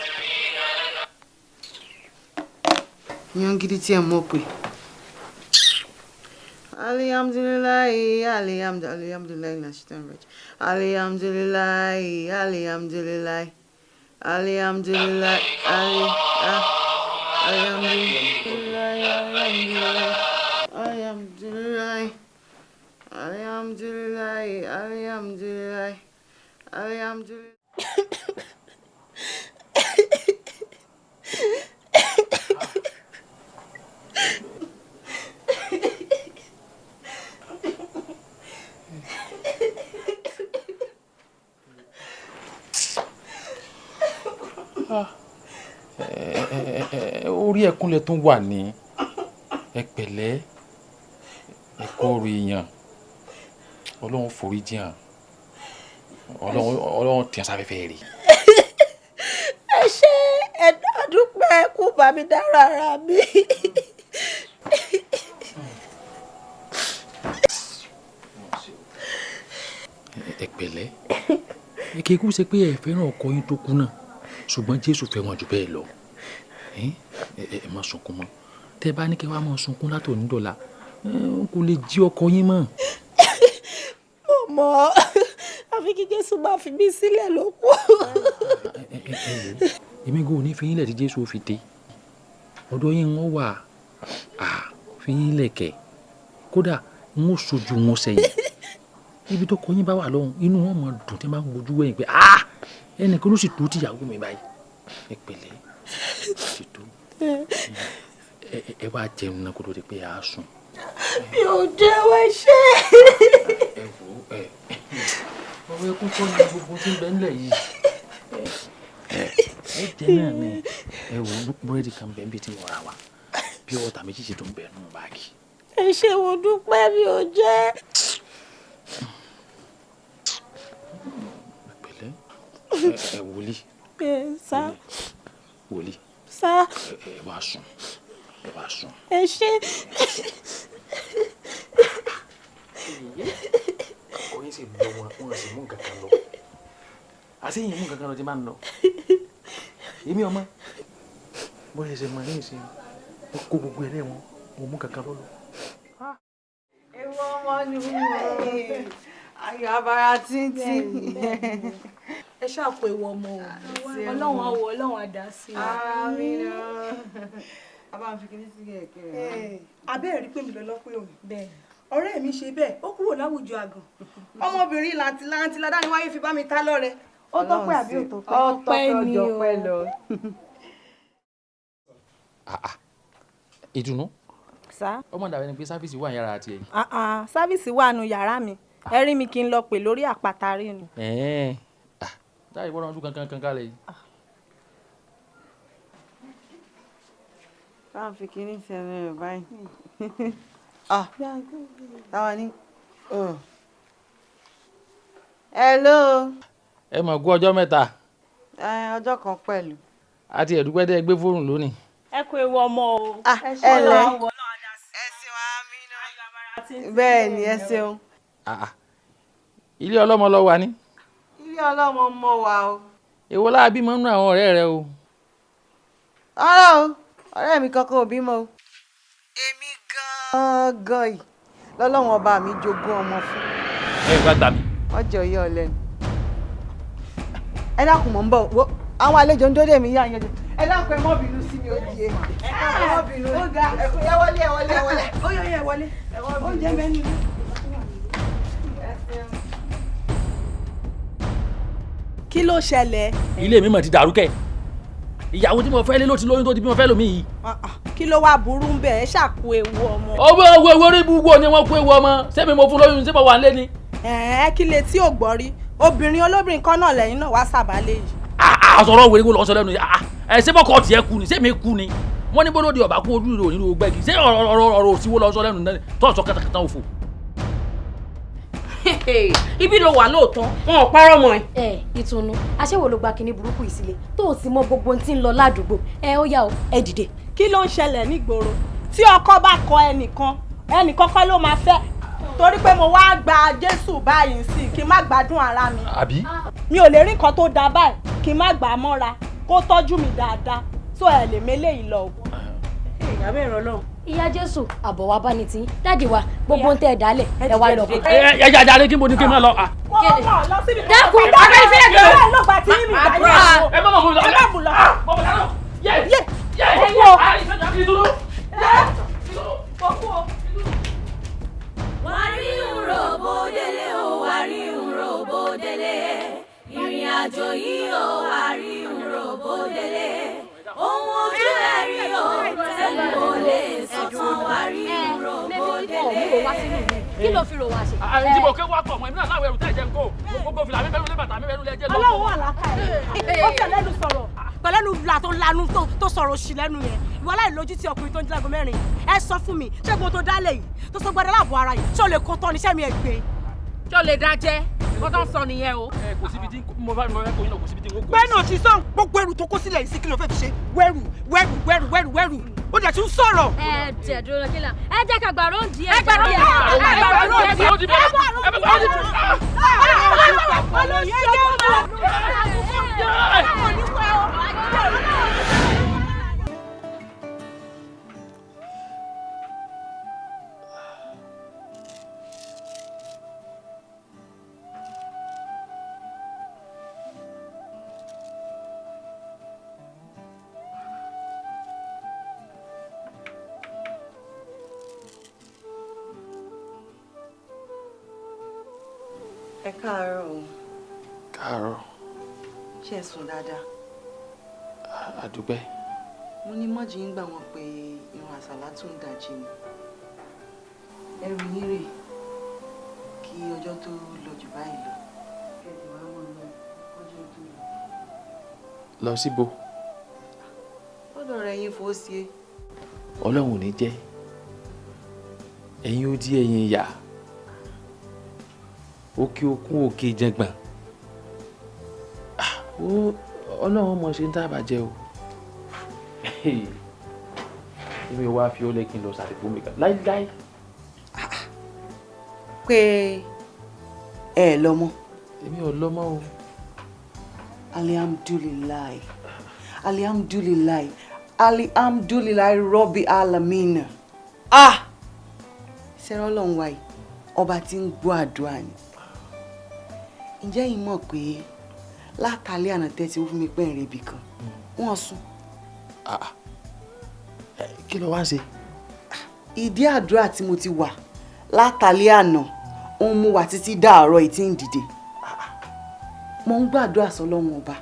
شريك لك. Yan gidi tí ẹ mọ̀ pé. Alhamdulillah, alhamdulillah, alhamdulillah, alhamdulillah, alhamdulillah, alhamdulillah, alhamdulillah, alhamdulillah, alhamdulillah, alhamdulillah. Orí ẹkúnlẹ̀ tó wà ní ẹ pẹ̀lẹ́ ẹ̀kọ́ ọ̀rọ̀ èèyàn Ọlọ́run forí jìn Ọlọ́run tẹ̀ sáfẹ́fẹ́ rè. Ẹ ṣé àdúpẹ́ kú bá mi dára ara mi. Ẹ pẹ̀lẹ́ kíkú ṣe pé ẹ fẹ́ràn ọkọ yín tó kú náà ṣùgbọ́n Jésù fẹ́ wọn jù bẹ́ẹ̀ lọ. Ẹ má sunkún mọ́ tẹ́ bá ní kẹ́ wàá má sunkún látòní dọ̀la kò lè jí ọkọ yín mọ́. Mo mọ̀ àfi kí Jésù máa fi mí sílẹ̀ ló kù. Èmi kò ní fi yín lẹ̀ tí Jésù fi dé ọ̀dọ̀ yín wọ́n wà á fi yín lẹ̀ kẹ̀ kódà n ó sojú wọn sẹ́yìn ibi tó kọ yín bá wà lọ́hùn inú wọn máa dùn tí wọ́n bá ń wojú wẹ̀yìn pé ẹnìkan ló sì tó tìyàwó mi báyìí. Ẹ pẹ̀lẹ́ ti tó ẹ wá jẹun náà kó tó di pé a sùn. Mi ò jẹ́wọ́ ṣe. Ẹ wò ó ẹ ọ̀rọ̀ ẹkún kọ́ ni gbogbo tí ń bẹ ńlẹ̀ yìí ẹ jẹ náà ni ẹ wò ó búrẹ́dì kan bẹ́ẹ̀ bí tí mo ra wa bí ọ̀tà méjì tó ń bẹ nù báàgì. Ẹ ṣé mo dúpẹ́ mi ò jẹ́. Pẹ̀lẹ́ ẹ wòlíì. Sá. Wòlíì. Sá. Ẹ wá sùn ẹ wá sùn. Ẹ ṣé. Ọkọ yín sì lọ wọn wọn sì mú nǹkan kan lọ àti yìí mú nǹkan kan lọ tí máa ń lọ èmi ọmọ bó ṣe ṣe mọ ní ìsìn wọn kó gbogbo ẹ lẹ́wọ̀n wọn mú nǹkan kan lọ. Ewu ọmọ ni wọn ayọ̀ abara títí. Ẹ ṣàpò ewu ọmọ o Ọlọ́run á wò Ọlọ́run á dá sí i. Àmín. A bá ń fi kíní sí kẹ̀kẹ́ rẹ̀. Abẹ́ẹ̀ rí pé mi lọ lọ́pẹ́ òní. Ọ̀rẹ́ mi ṣe bẹ́ẹ̀ ó kúrò láwùjọ àgàn. Ọmọbìnrin làǹtìlanti ládániwáyé fi bá mi ta lọ́rẹ. Ó tọ́pẹ́ àbí ò tọ́pẹ́? Ọpẹ́ ni o. Ìdùnnú. Sá. Ó mọ̀ dàbí ẹni pé sáfíìsì wà ní yàrá àti ẹ̀yìn. Sáfíìsì wà nù yàrá mi. Ẹ rí mi kí n lọ pè lórí àpáta rí ni. Táyì bọ́dọ̀ ọdún kankan kan kálẹ̀ yìí. Báwo fi kíní sí ẹnu rẹ̀ báyìí? Táwa ní. Hello. Ẹ mọ̀ kú ọjọ́ mẹ́ta. Ọjọ́ kan pẹ̀lú. Àti ẹ̀dúpẹ́ tẹ́ ẹ gbé fóònù lónìí. Ẹ kú ewu ọmọ o. Ẹ lẹ. Bẹ́ẹ̀ ni ẹ ṣeun. Ilé ọlọ́mọ lọ wà ní. Ilé ọlọ́mọ mọ wa o. Èwo láà bímọ nínú àwọn ọ̀rẹ́ rẹ o. Rárá o, ọ̀rẹ́ mi kankan ò bímọ o. Èmi gan-an yìí lọ́lọ́run ọba mi jogún ọmọ fún. Ẹ gbà gbà mí. Ọjọ́ yìí ọ̀lẹ́nu. Ẹ dákun mọ̀ ń bọ̀ wo àwọn àlejò ń dóde mi yá yanjú. Ẹ dákun ẹ mọ́ bínú sí mi ó di e. Ẹ mọ́ bínú. Ẹ wọlé ẹ wọlé ẹ wọlé. Ó yọ ẹ wọlé. Oúnjẹ mẹ́nu. Kí ló ṣẹlẹ̀? Ilé mi mà ti dàrú kẹ̀. Ìyàwó tí mo fẹ́ lé ló ti lóyún tó ti bímọ fẹ́ lómi yìí. Kí ló wá burú ń bẹ̀? Ẹ ṣàkó ewu ọmọ. Owó owó owó orí ibùgbò ni wọ́n kó ewu ọmọ. Sẹ́mi mo fún lóyún, ṣé mo wà nílé ni? Ẹ̀ẹ́, kí lè tí ò gbọ́ rí? Obìnrin olóbìnrin kan náà lẹ́yìn náà wá sábàálẹ̀ yìí. Àsọ̀rọ̀ wèrè wo lọ sọ lẹ́nu yìí? Ẹ ṣé bọ́kọ tiẹ̀ kú ni? Ṣé mi kú ni? Wọ́n ní bólódì ọ̀bà kú ojú ìrò nínú gbẹ́gi. Ṣé ọ̀rọ̀ òsì wo lọ sọ lẹ́nu náà? Tọ́ọ̀sọ kàtàkàtà òfò. Ibi ló wà lóòótọ́, wọn ò parọ́ mọ́ ẹ. Ẹ Ìtùnú, aṣẹ́wó ló gba kinní burúkú yìí sílé tó o sì mọ gbogbo ohun tí ń lọ ládùúgbò. Ẹ ó yá o, ẹ dìde. Kí ló ń ṣẹlẹ̀ nígboro? Tí ọkọ bá kọ ẹnìkan, ẹnìkan kọ́ ló máa fẹ́. Torí pé mo wá gba Jésù báyìí sí kí n má gbádùn ara mi. Àbí? Mi ò lè rí nǹkan tó dáa báyìí kí n má gbà á mọ́ra kó tọ́jú mi dáadáa tó ẹ lè mélé yìí lọ. Ìyá bẹ́ẹ̀ rọ lọ́hùn. Ìyá Jésù, àbọ̀ wa bá ní tí dáàdì wa gbogbo ń tẹ́ ẹ dálẹ̀ ẹ wá lọ. Ẹ ẹ jàre kí mo ní kí n máa lọ. Dákun, abẹ́ ìfẹ́ ẹ̀ ló gba tí mi gbà yẹn. Ẹ má mọ̀ mú lọ. Ẹ má mú lọ. Yé yé Wàrí ń robo délé o, wàrí ń robo délé. Ìrìn àjò yìí o, wàrí ń robo délé. Ohun ojú ẹ̀ rí o, tẹnu ò lè sọ tán, wàrí ń robo délé. Kí ló fi rò wá ṣe? Àyè tí mo ké wá pọ̀ mọ́, èmi náà láwọn ẹrù tẹ̀ jẹ́ ń kó. Gbogbo fìlà mi bẹ́rù lé, bàtà mi bẹ́rù lé, ẹjẹ́ lọ. Ọlọ́run wà lákà ẹ̀. Ó fẹ́ lẹ́nu sọ̀rọ̀. Pẹ̀lẹ́nu la tó lanu tó sọ̀rọ̀ òṣì lẹ́nu yẹn. Ìwọ láì lójú tí ọkùnrin tó ń jílágo mẹ́rin. Ẹ sọ fún mi, ṣé gbogbo tó dálé yìí tó sọ gbọdọ̀ láàbò ara yìí, ṣé o lè kó tán ni iṣẹ́ mi ẹ̀ gbé? Ṣé o lè dá jẹ́? Nǹkan tó ń sọ nìyẹn o. Ẹ kò síbi tí mo bá mo fẹ́ kó yín lọ, kò síbi tí n kò. Bẹ́ẹ̀ náà ti sọ gbogbo ẹrù tó kó sílẹ̀ yìí sí kí ló fẹ́ fi ṣe? Wẹ́rù wẹ́rù wẹ́rù wẹ́rù wẹ́rù. Ó dẹ̀ tún sọ̀rọ̀. Ẹ jẹ́ dúró kí la. Ẹ jẹ́ ká gbàrọ̀ ń di ẹ̀. Ẹ gbàrọ̀ ń di ẹ̀. Ẹ gbàrọ̀ ń di ẹ̀. Ẹ káàárọ̀ o. Káàárọ̀. Ṣé ẹ sùn dáadáa? Àdúpẹ́. Mo ní mọ́jì ń gbà wọ́n pé irun àsàlá tún ń dajì ni. Ẹrù yín rè kí ọjọ́ tó lọ jù báyìí lọ. Kẹ̀sì wá mọ̀ lọ ọjọ́ tó lọ. Lọ síbo? Lọ́dọ̀ rẹ̀ yín fò sí e. Ọlọ́run ò ní jẹ́. Ẹ̀yin ó dí ẹ̀yin ìyá. Òkè òkun òkè jẹgbọ̀n. Ọlọ́run mọ̀ ṣe ń dábàá jẹ́ o. Èmi ò wá fi ó lẹ́kìn lọ sàdìpọ̀ mi kan láíláí. Pé ẹ lọ mọ́. Èmi ò lọ mọ́ o. Alihamdulilayi, alihamdulilayi, alihamdulilayi rọ́bì alamin. Ah! Ṣẹ́rọ́ Ọlọ́run wa yìí, ọba tí ń gbọ́ àdúrà ni. Ǹjẹ́ yìí mọ̀ pé látàlẹ́ àná tẹ́tí ó fún mi pẹ́ ìrìn ibì kan, wọ́n sùn. Kí ló wá ń ṣe? Ìdí àdúrà tí mo ti wà látàlẹ́ àná, ó ń mú wa títí dàárọ̀ yìí tí ń dìde. Mo ń gbàdúrà sọ́lọ́run ọba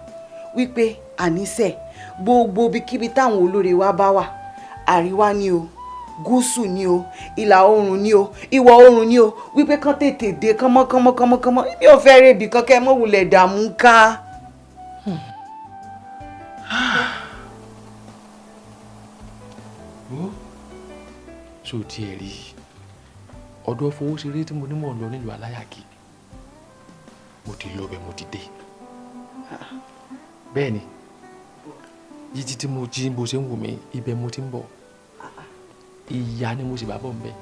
wípé àníṣe gbogbo ibikíbi táwọn olóore wa bá wà, àríwá ni o, gúúsù ni o, ìlà oòrùn ni o, ìwọ̀ oòrùn ni o, wípé kán tètè dé kánmọ́ kánmọ́ kánmọ́ kánmọ́. Mi ò fẹ́ rebi kan kẹ́ mọ́ wulẹ̀ dààmú ká. Ṣó tiẹ̀ rí ọ̀dọ̀ Fowóṣeré tí mo ní mò ń lọ nílùú Aláyàkí, mo ti lọ bẹ̀, mo ti dé. Bẹ́ẹ̀ ni, jíjí tí mo jí bó ṣe ń wù mí, ibẹ̀ mo ti ń bọ̀. Ìyá ni mo sì bá bọ̀ ń bẹ̀.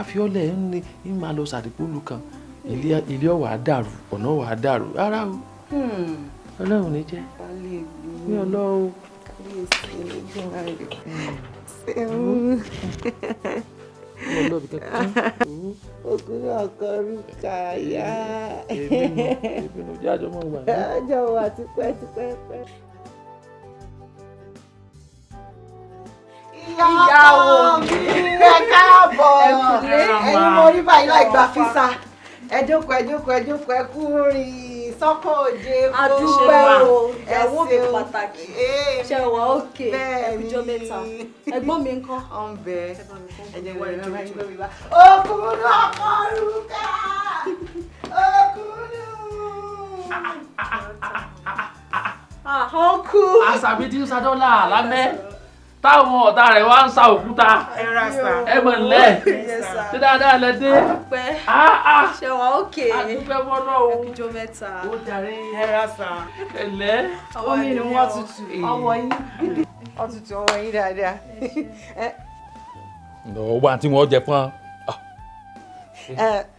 Àfiọ́lẹ̀ ń ní máa lọ sàdìpọ̀ kan, ilé ọ̀wà á dàrú, ọ̀nà ọ̀wà á dàrú, rárá o. Ọlọ́run ní jẹ́. Mi ò lọ o. Òkúrò ọkọ rúkà yá. Èmi ló jẹ́ àjọmọ̀ wà ní. Ọjọ́ wa tipẹ́ tipẹ́ pẹ́. Ìyàwó mi, ẹ káàbọ̀. Ẹ̀yin mo rí báyìí láì gba físà. Ẹ jókòó, ẹ jókòó, ẹ jókòó, ẹ kú rìn. Sọ́kọ̀ òde kó. Adúpẹ́ o, ìyàwó mi pàtàkì. Ṣé wà ókè? Ẹkùjọ́ mẹ́ta. Ẹ̀gbọ́n mi ńkọ́? Ọ̀ ń bẹ. Ẹ̀jẹ̀ wọ́n ẹ̀jẹ̀ wọ́n ẹ̀jẹ̀ wọ́n. Òkúnnú ọkọ Rúkà. Òkúnnú. Ọkú. Àṣàbí tí ń sa dọ́là lámẹ́ táwọn ọ̀tá rẹ̀ wá ń sa òkúta. Ẹ mọ̀ nílẹ̀. Ṣé dáadáa lẹ dé? Adúpẹ́. Ṣé wà ókè? Adúpẹ́ fọ́lọ́ o. Ẹkùjọ́ mẹ́ta. Ó jàre. Ẹ̀lẹ́. Omi ni wọ́n tutù ọwọ́ yín. Wọ́n tutù ọwọ́ yín dáadáa. Ọwọ́ àti wọn jẹ fún ọ.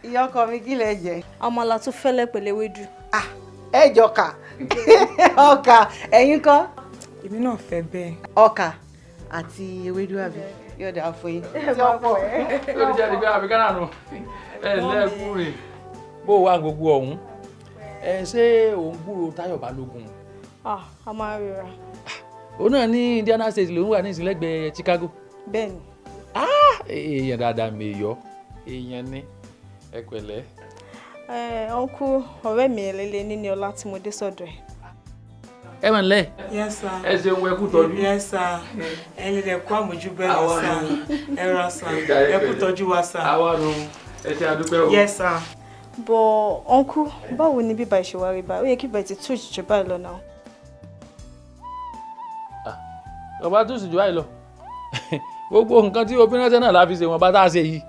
Ìyá ọkọ mi kí lẹ jẹ? Àmàlà tó fẹ́lẹ́ pẹ̀lú ewédú. Ẹ jọkà. Ọkà ẹ̀yin kọ́? Èmi náà fẹ́ bẹ́ẹ̀. Ọkà àti ewédú àbí yóò dáa fún yín. Tí ọ̀pọ̀. Lórí jẹ́ ìgbé àbíkánà nù. Ẹ lẹ́ẹ̀kú rè. Bó o wá gbogbo ọ̀hún. Ẹ ṣé òun gbúrò Táyọ̀ Balógun? A máa ń ríra. Òun náà ní Indiana State lòún wà ní ìsìnlẹ́gbẹ̀ẹ́ Chicago. Bẹ́ẹ̀ni. Èèyàn dáadáa mèyọ́. Èèyàn ní ẹ pẹ̀lẹ́. Ọ̀nkú ọ̀rẹ́ mi ẹlẹ́lẹ́ níní ọlá tí mo dé sọ́dọ̀ ẹ̀. Ẹ mọ̀ nílẹ̀. Yes sir. Ẹ ṣeun ẹ kú tọ́jú. Yes sir. Ẹ lè dẹ̀ kó àmójúbẹ́ lọ sir. Ẹ ra sir. Ẹ kú tọ́jú wa sir. Àwa nu ẹ ṣe àdúpẹ́ o. Yes sir. Bọ̀ ọ̀nkú báwo ni bíbá ìṣèwárí báyìí? Ó yẹ kí bíbá ti tú ìjọ báyìí lọ náà. Ọba tó sì jù báyìí lọ. Gbogbo nǹkan tí obìnrin ránṣẹ́ náà la fi ṣe wọn bá tá a ṣe yìí.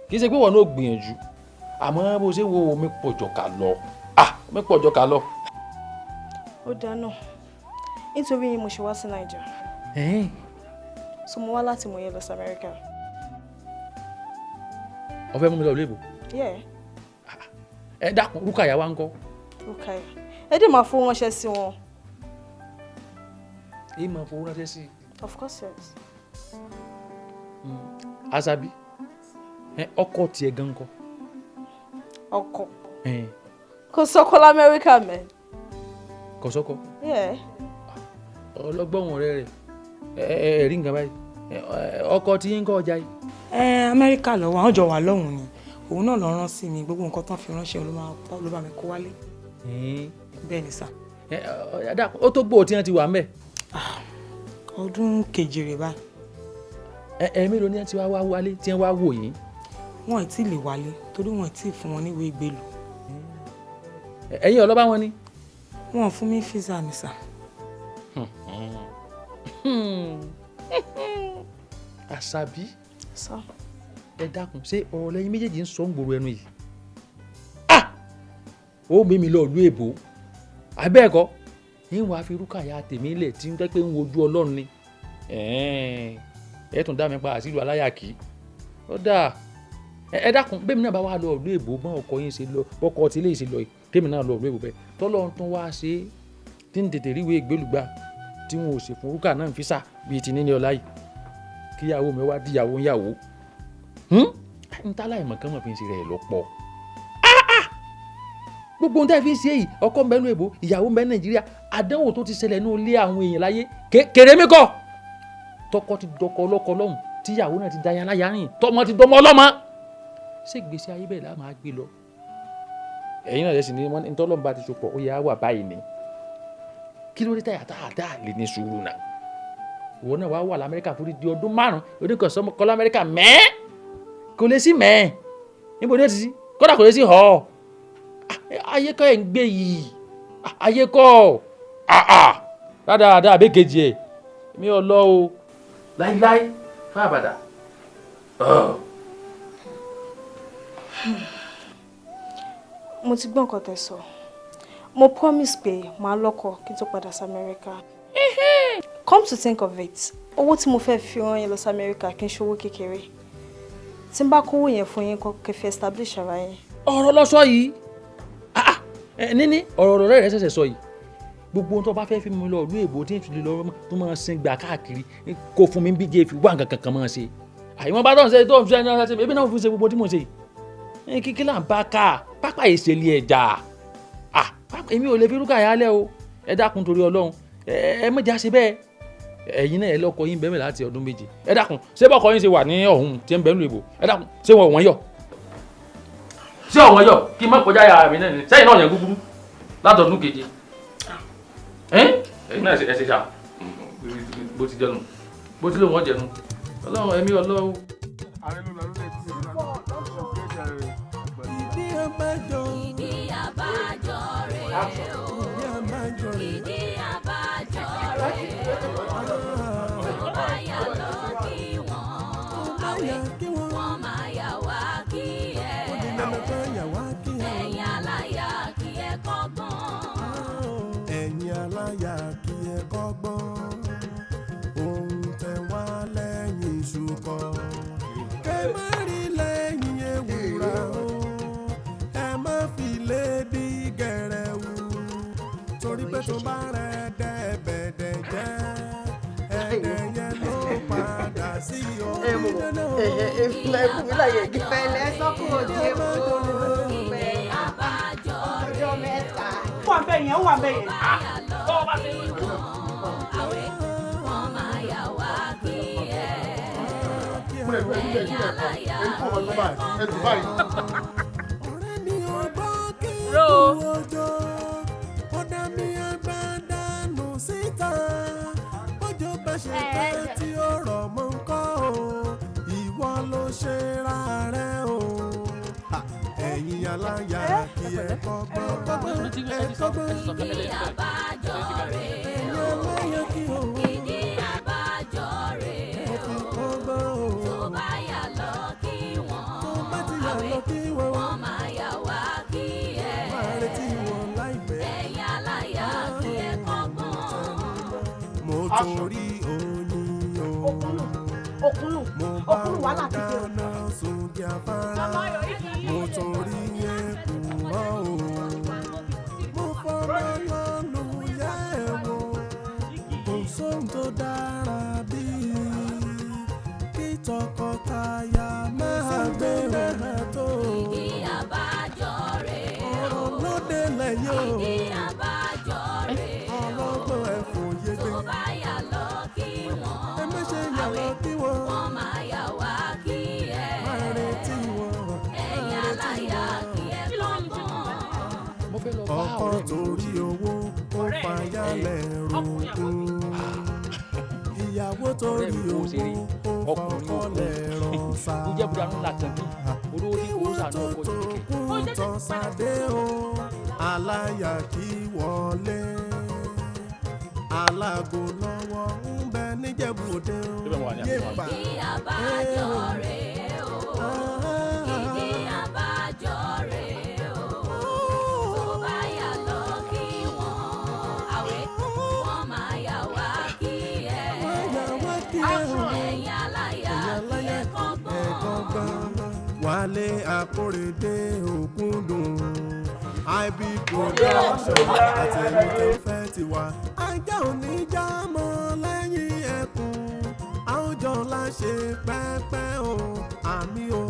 Kì í ṣe pé wọn náà gbìyànjú àmọ́ bó ṣe wo omi pọ̀jọ̀ kà lọ omi pọ̀jọ̀ kà lọ. Ó dáná nítorí mo ṣe wá sí Naija. So mo wá láti mòye lọ sí Amẹ́ríkà. Ó fẹ́ mú mi lọ ìlú èbó. Ẹ dákun Rúkàyà wa ń kọ́. Rúkàyà ẹ dẹ̀ máa fowó ránṣẹ́ sí wọn. Ẹ máa fowó ránṣẹ́ sí. Of course yes. Àṣàbí ọkọ tiẹ̀ gan kọ́. Ọkọ kò sọ́kọ lamẹ́ríkà mẹ́. Kò sọ́kọ. Ọlọ́gbọ́n ọ̀rẹ́ rẹ̀ ẹ rí nǹkan báyìí ọkọ tí ń kọ́ ọjà yìí. Amẹ́ríkà lọ́wọ́ àwọn jọ wà lọ́hùn-ún ni òun náà lọ rán sí mi gbogbo nǹkan tán fi ránṣẹ́ ló bá mi kó wálé. Bẹ́ẹ̀ ni sà. Ó tó gbòó tí wọ́n ti wà ń bẹ̀. Ọdún kejì rẹ̀ báyìí. Ẹ mélòó ni wọ́n ti wá wálé tí wọ́n wá wò yín? Wọn ì tí ì lè wálé torí wọn ì tí ì fún wọn níwèé ìgbélú. Ẹ̀yin ọlọ́ba wọn ni. Wọn ò fún mi físà mi sà. Àṣàbí ẹ dákun ṣé ọ̀rọ̀ lẹ́yìn méjèèjì ń sọ ń gbòòrò ẹnu yìí? Ó mímí lọ ìlú èbó abẹ́ẹ̀kọ́ ń wàá fi Rúkàyà tèmi lẹ̀ tí ń tẹ́ pé ń wojú Ọlọ́run ni ẹ tún dá mi pa àṣìlú aláyàkí ó dáa. Ẹ dákun bẹ́ẹ̀ mi náà bá wà lọ ìlú èbó bọ́n ọkọ yín ṣe lọ ọkọ tí ilé yìí ṣe lọ yìí tèmi náà lọ ìlú èbó bẹ́ẹ̀ tọ́lọ́ tún wá ṣe é tí ń tètè ríwèé ìgbélùgbà tí wọn ò sì fún Rúkà náà físà bíi ti níní ọlá yìí kíyàwó mi wá díyàwó ń yàwó ń tá láì mọ̀ kán mọ̀ fi ń ṣe rẹ̀ lọ́pọ̀. Gbogbo ohun tá a fi ń ṣe yìí ọkọ ń bẹ nínú èbó ìyàwó ń bẹ Nàìjíríà àdánwò tó ti ṣẹlẹ̀ nínú ilé àwọn èèyàn láyé kéré mi kọ́ tọkọ ti dọkọ ọlọ́kọ lọ́hùn tíyàwó náà ti daya láyà rìn tọmọ ti dọmọ ọlọ́mọ. Ṣé ìgbésí ayé bẹ́ẹ̀ la máa gbé lọ? Ẹ̀yin náà lẹ́sìn ní ntọ́lọ́mùbá ti sopọ̀ ó yẹ á wà báyìí ni kí ló dé táyà tá a dá lè ní sùúrù náà? Ìwọ náà wàá wà lamẹ́ríkà fún di ọdún 5 oníkọ̀ọ́sọ́mọ kọ́ lamẹ́ríkà mẹ́ẹ́ kò lè sí mẹ́ẹ́ níbo ni ó ti sí kódà kò lè sí họ́ ayé kọ́ ẹ̀ ń gbé yìí ayé kọ́ dáadáa àbẹ́kejì ẹ̀ mi ò lọ o láíláí fún àbàdà. Mo ti gbọ́ nǹkan tẹ́ sọ. Mo promise pé màá lọ́kọ kí n tó padà sí Amẹ́ríkà. Come to think of it, owó tí mo fẹ́ fi rán yín lọ sí Amẹ́ríkà kì í ṣe owó kékeré. Tí n bá kówó yẹn fún yín kọ́ kẹ́ fi establish ara yín. Ọ̀rọ̀ ló sọ yìí níní ọ̀rọ̀ rẹ̀ ṣẹ̀ṣẹ̀ sọ yìí gbogbo ohun tó bá fẹ́ fi mi lọ ìlú èbó tí n tún lè lọ tó máa sin gbà káàkiri kó fún mi bí jẹ́ fi wá nǹkan kankan máa ṣe àyìnbọn bá tó ń ṣe tó ń ṣe ẹni ṣe ebi náà fi ṣe gbogbo tí mò ń ṣe yìí kíkí là ń bá ká pápá ìṣẹ̀lẹ̀ ẹ̀jà èmi ò lè fi Rúkàyà lẹ̀ o ẹ dákun torí Ọlọ́run ẹ mọ̀já ṣe bẹ́ẹ̀ ẹ̀yin náà ẹ lọ́kọ yín bẹ́ẹ̀ láti ọdún 7 ẹ dákun ṣé bọ́kọ yín ṣe wà ní ọ̀hún tí ń bẹ́ẹ̀ lù èbò ẹ dákun ṣé wọn ò wọ́n yọ̀ ṣé ọ̀wọ́n yọ̀ kí n má kọjá yàrá mi náà ni sẹ́yìn náà yẹn gúgúrú Látọdún keje. Ẹ̀yin náà ẹ ṣe ṣá bó ti jẹnu bó ti lóun ọ̀jẹ̀nu ọlọ́run ẹ̀mí ọlọ́run. Ìdí abájọ. Ìdí abájọ rèé o. Ìdí abájọ rèé o. Tó bá yà lọ kí wọ́n àwẹ̀ wọ́n máa yà wá kí ẹ. Ẹ̀yin aláya kí ẹ kọ́gbọ́n. Ẹ̀yin aláya kí ẹ kọ́gbọ́n. Ohun tẹ wá lẹ́yìn iṣu kọ́. Kẹ́ má rí lẹ́yìn ewúrà o. Ẹ má fi lé bí gẹ̀rẹ́wù. Torí pé tó bá rẹ̀ dẹ́bẹ̀dẹ̀ jẹ́. Ẹ̀dẹ̀ yẹn ló padà sí orí dáná o. Pẹ̀lẹ́ sọ́kùn òjì epo ọjọ́ mẹ́ta. Ó wà bẹ́ẹ̀ yẹn, ó wà bẹ́ẹ̀ yẹn. Wọ́n máa yà wá kí ẹ. Ẹ̀yin aláya kí ẹ kọ́gbọ́n. Ọ̀rẹ́ mi ò gbọ́ kí Ro. kú ọjọ́. Ó dá mi ẹgbẹ́ dànù síta. Bójú bá ṣe pẹ́ tí ó rọ̀ mọ́ ń kọ́ o. Ìwọ ló ṣe ra rẹ o. Ha, Ẹ̀yin aláya kí ẹ kọ́gbọ́n. Ẹ kọ́gbọ́n. Ìdí abájọ rèé Ẹ̀yin o. aláya kí o. Ìdí abájọ rèé Ẹ fi o. kọ́gbọ́n o. Tó bá yà lọ kí wọ́n Tó bá ti yà àwẹ̀ lọ kí wọ́n. wọ́n máa yà wá kí ẹ. Máa retí wọn láìpẹ́. Ẹ̀yin aláya kí ẹ kọ́gbọ́n. Mo torí oyin o. Òkúnnù, Mo bá òkúnnù wàhálà ti dé o. dáná sun kí afárá. Mo torí èkùrọ́ o. Mo fọmọ lọ́nu yá ẹ̀ wò. Kò sóhun tó dára bíi kí tọkọtaya máa gbé rẹ̀ tó. Ìdí abájọ rèé o. Ọ̀rọ̀ ló délẹ̀ yóò. Ìdí abájọ rèé o. Ọlọ́gbọ́n ẹ̀ fòye gbé. Tó bá yà lọ kí wọ́n Ẹ má ṣe yà lọ kí wọ́n. wọ́n máa yà wá kí ẹ. Máa retí wọn. Ẹ̀yin aláya kí ẹ kọ́gbọ́n. Mo fẹ́ lọ bá Ọkọ ọ̀rẹ́ mi. torí owó ó fàyàlẹ̀ rògùn. Ìyàwó torí Ọ̀rẹ́ mi kò ṣe rí owó ó ọkùnrin fọkọ lẹ̀rọ sá. Ó jẹ́ búra ńlá kan bí olówó tí kò sànú ọkọ yìí kẹ̀. Kún tọ́sádé o, aláya kí wọlé. Alágo lọ́wọ́ ń bẹ níjẹ̀bú òde o. Síbẹ̀ mo wà ní àbí mo wà ní? Yéèpà. Ìdí abájọ rèé o. Ìdí abájọ rèé o. Tó bá yà lọ kí wọ́n àwẹ̀ wọ́n máa yà wá kí ẹ. Wáyà wá kí ẹ o. Ẹ̀yin aláya kí ẹ kọ́gbọ́n. Wálé Akóredé Ògúndùn IB production àtẹ̀yìn tó fẹ́ tiwa. Ajá ò ní já mọ́ lẹ́yìn ẹkùn, àwùjọ la ṣe pẹ́pẹ́ o, àmì o.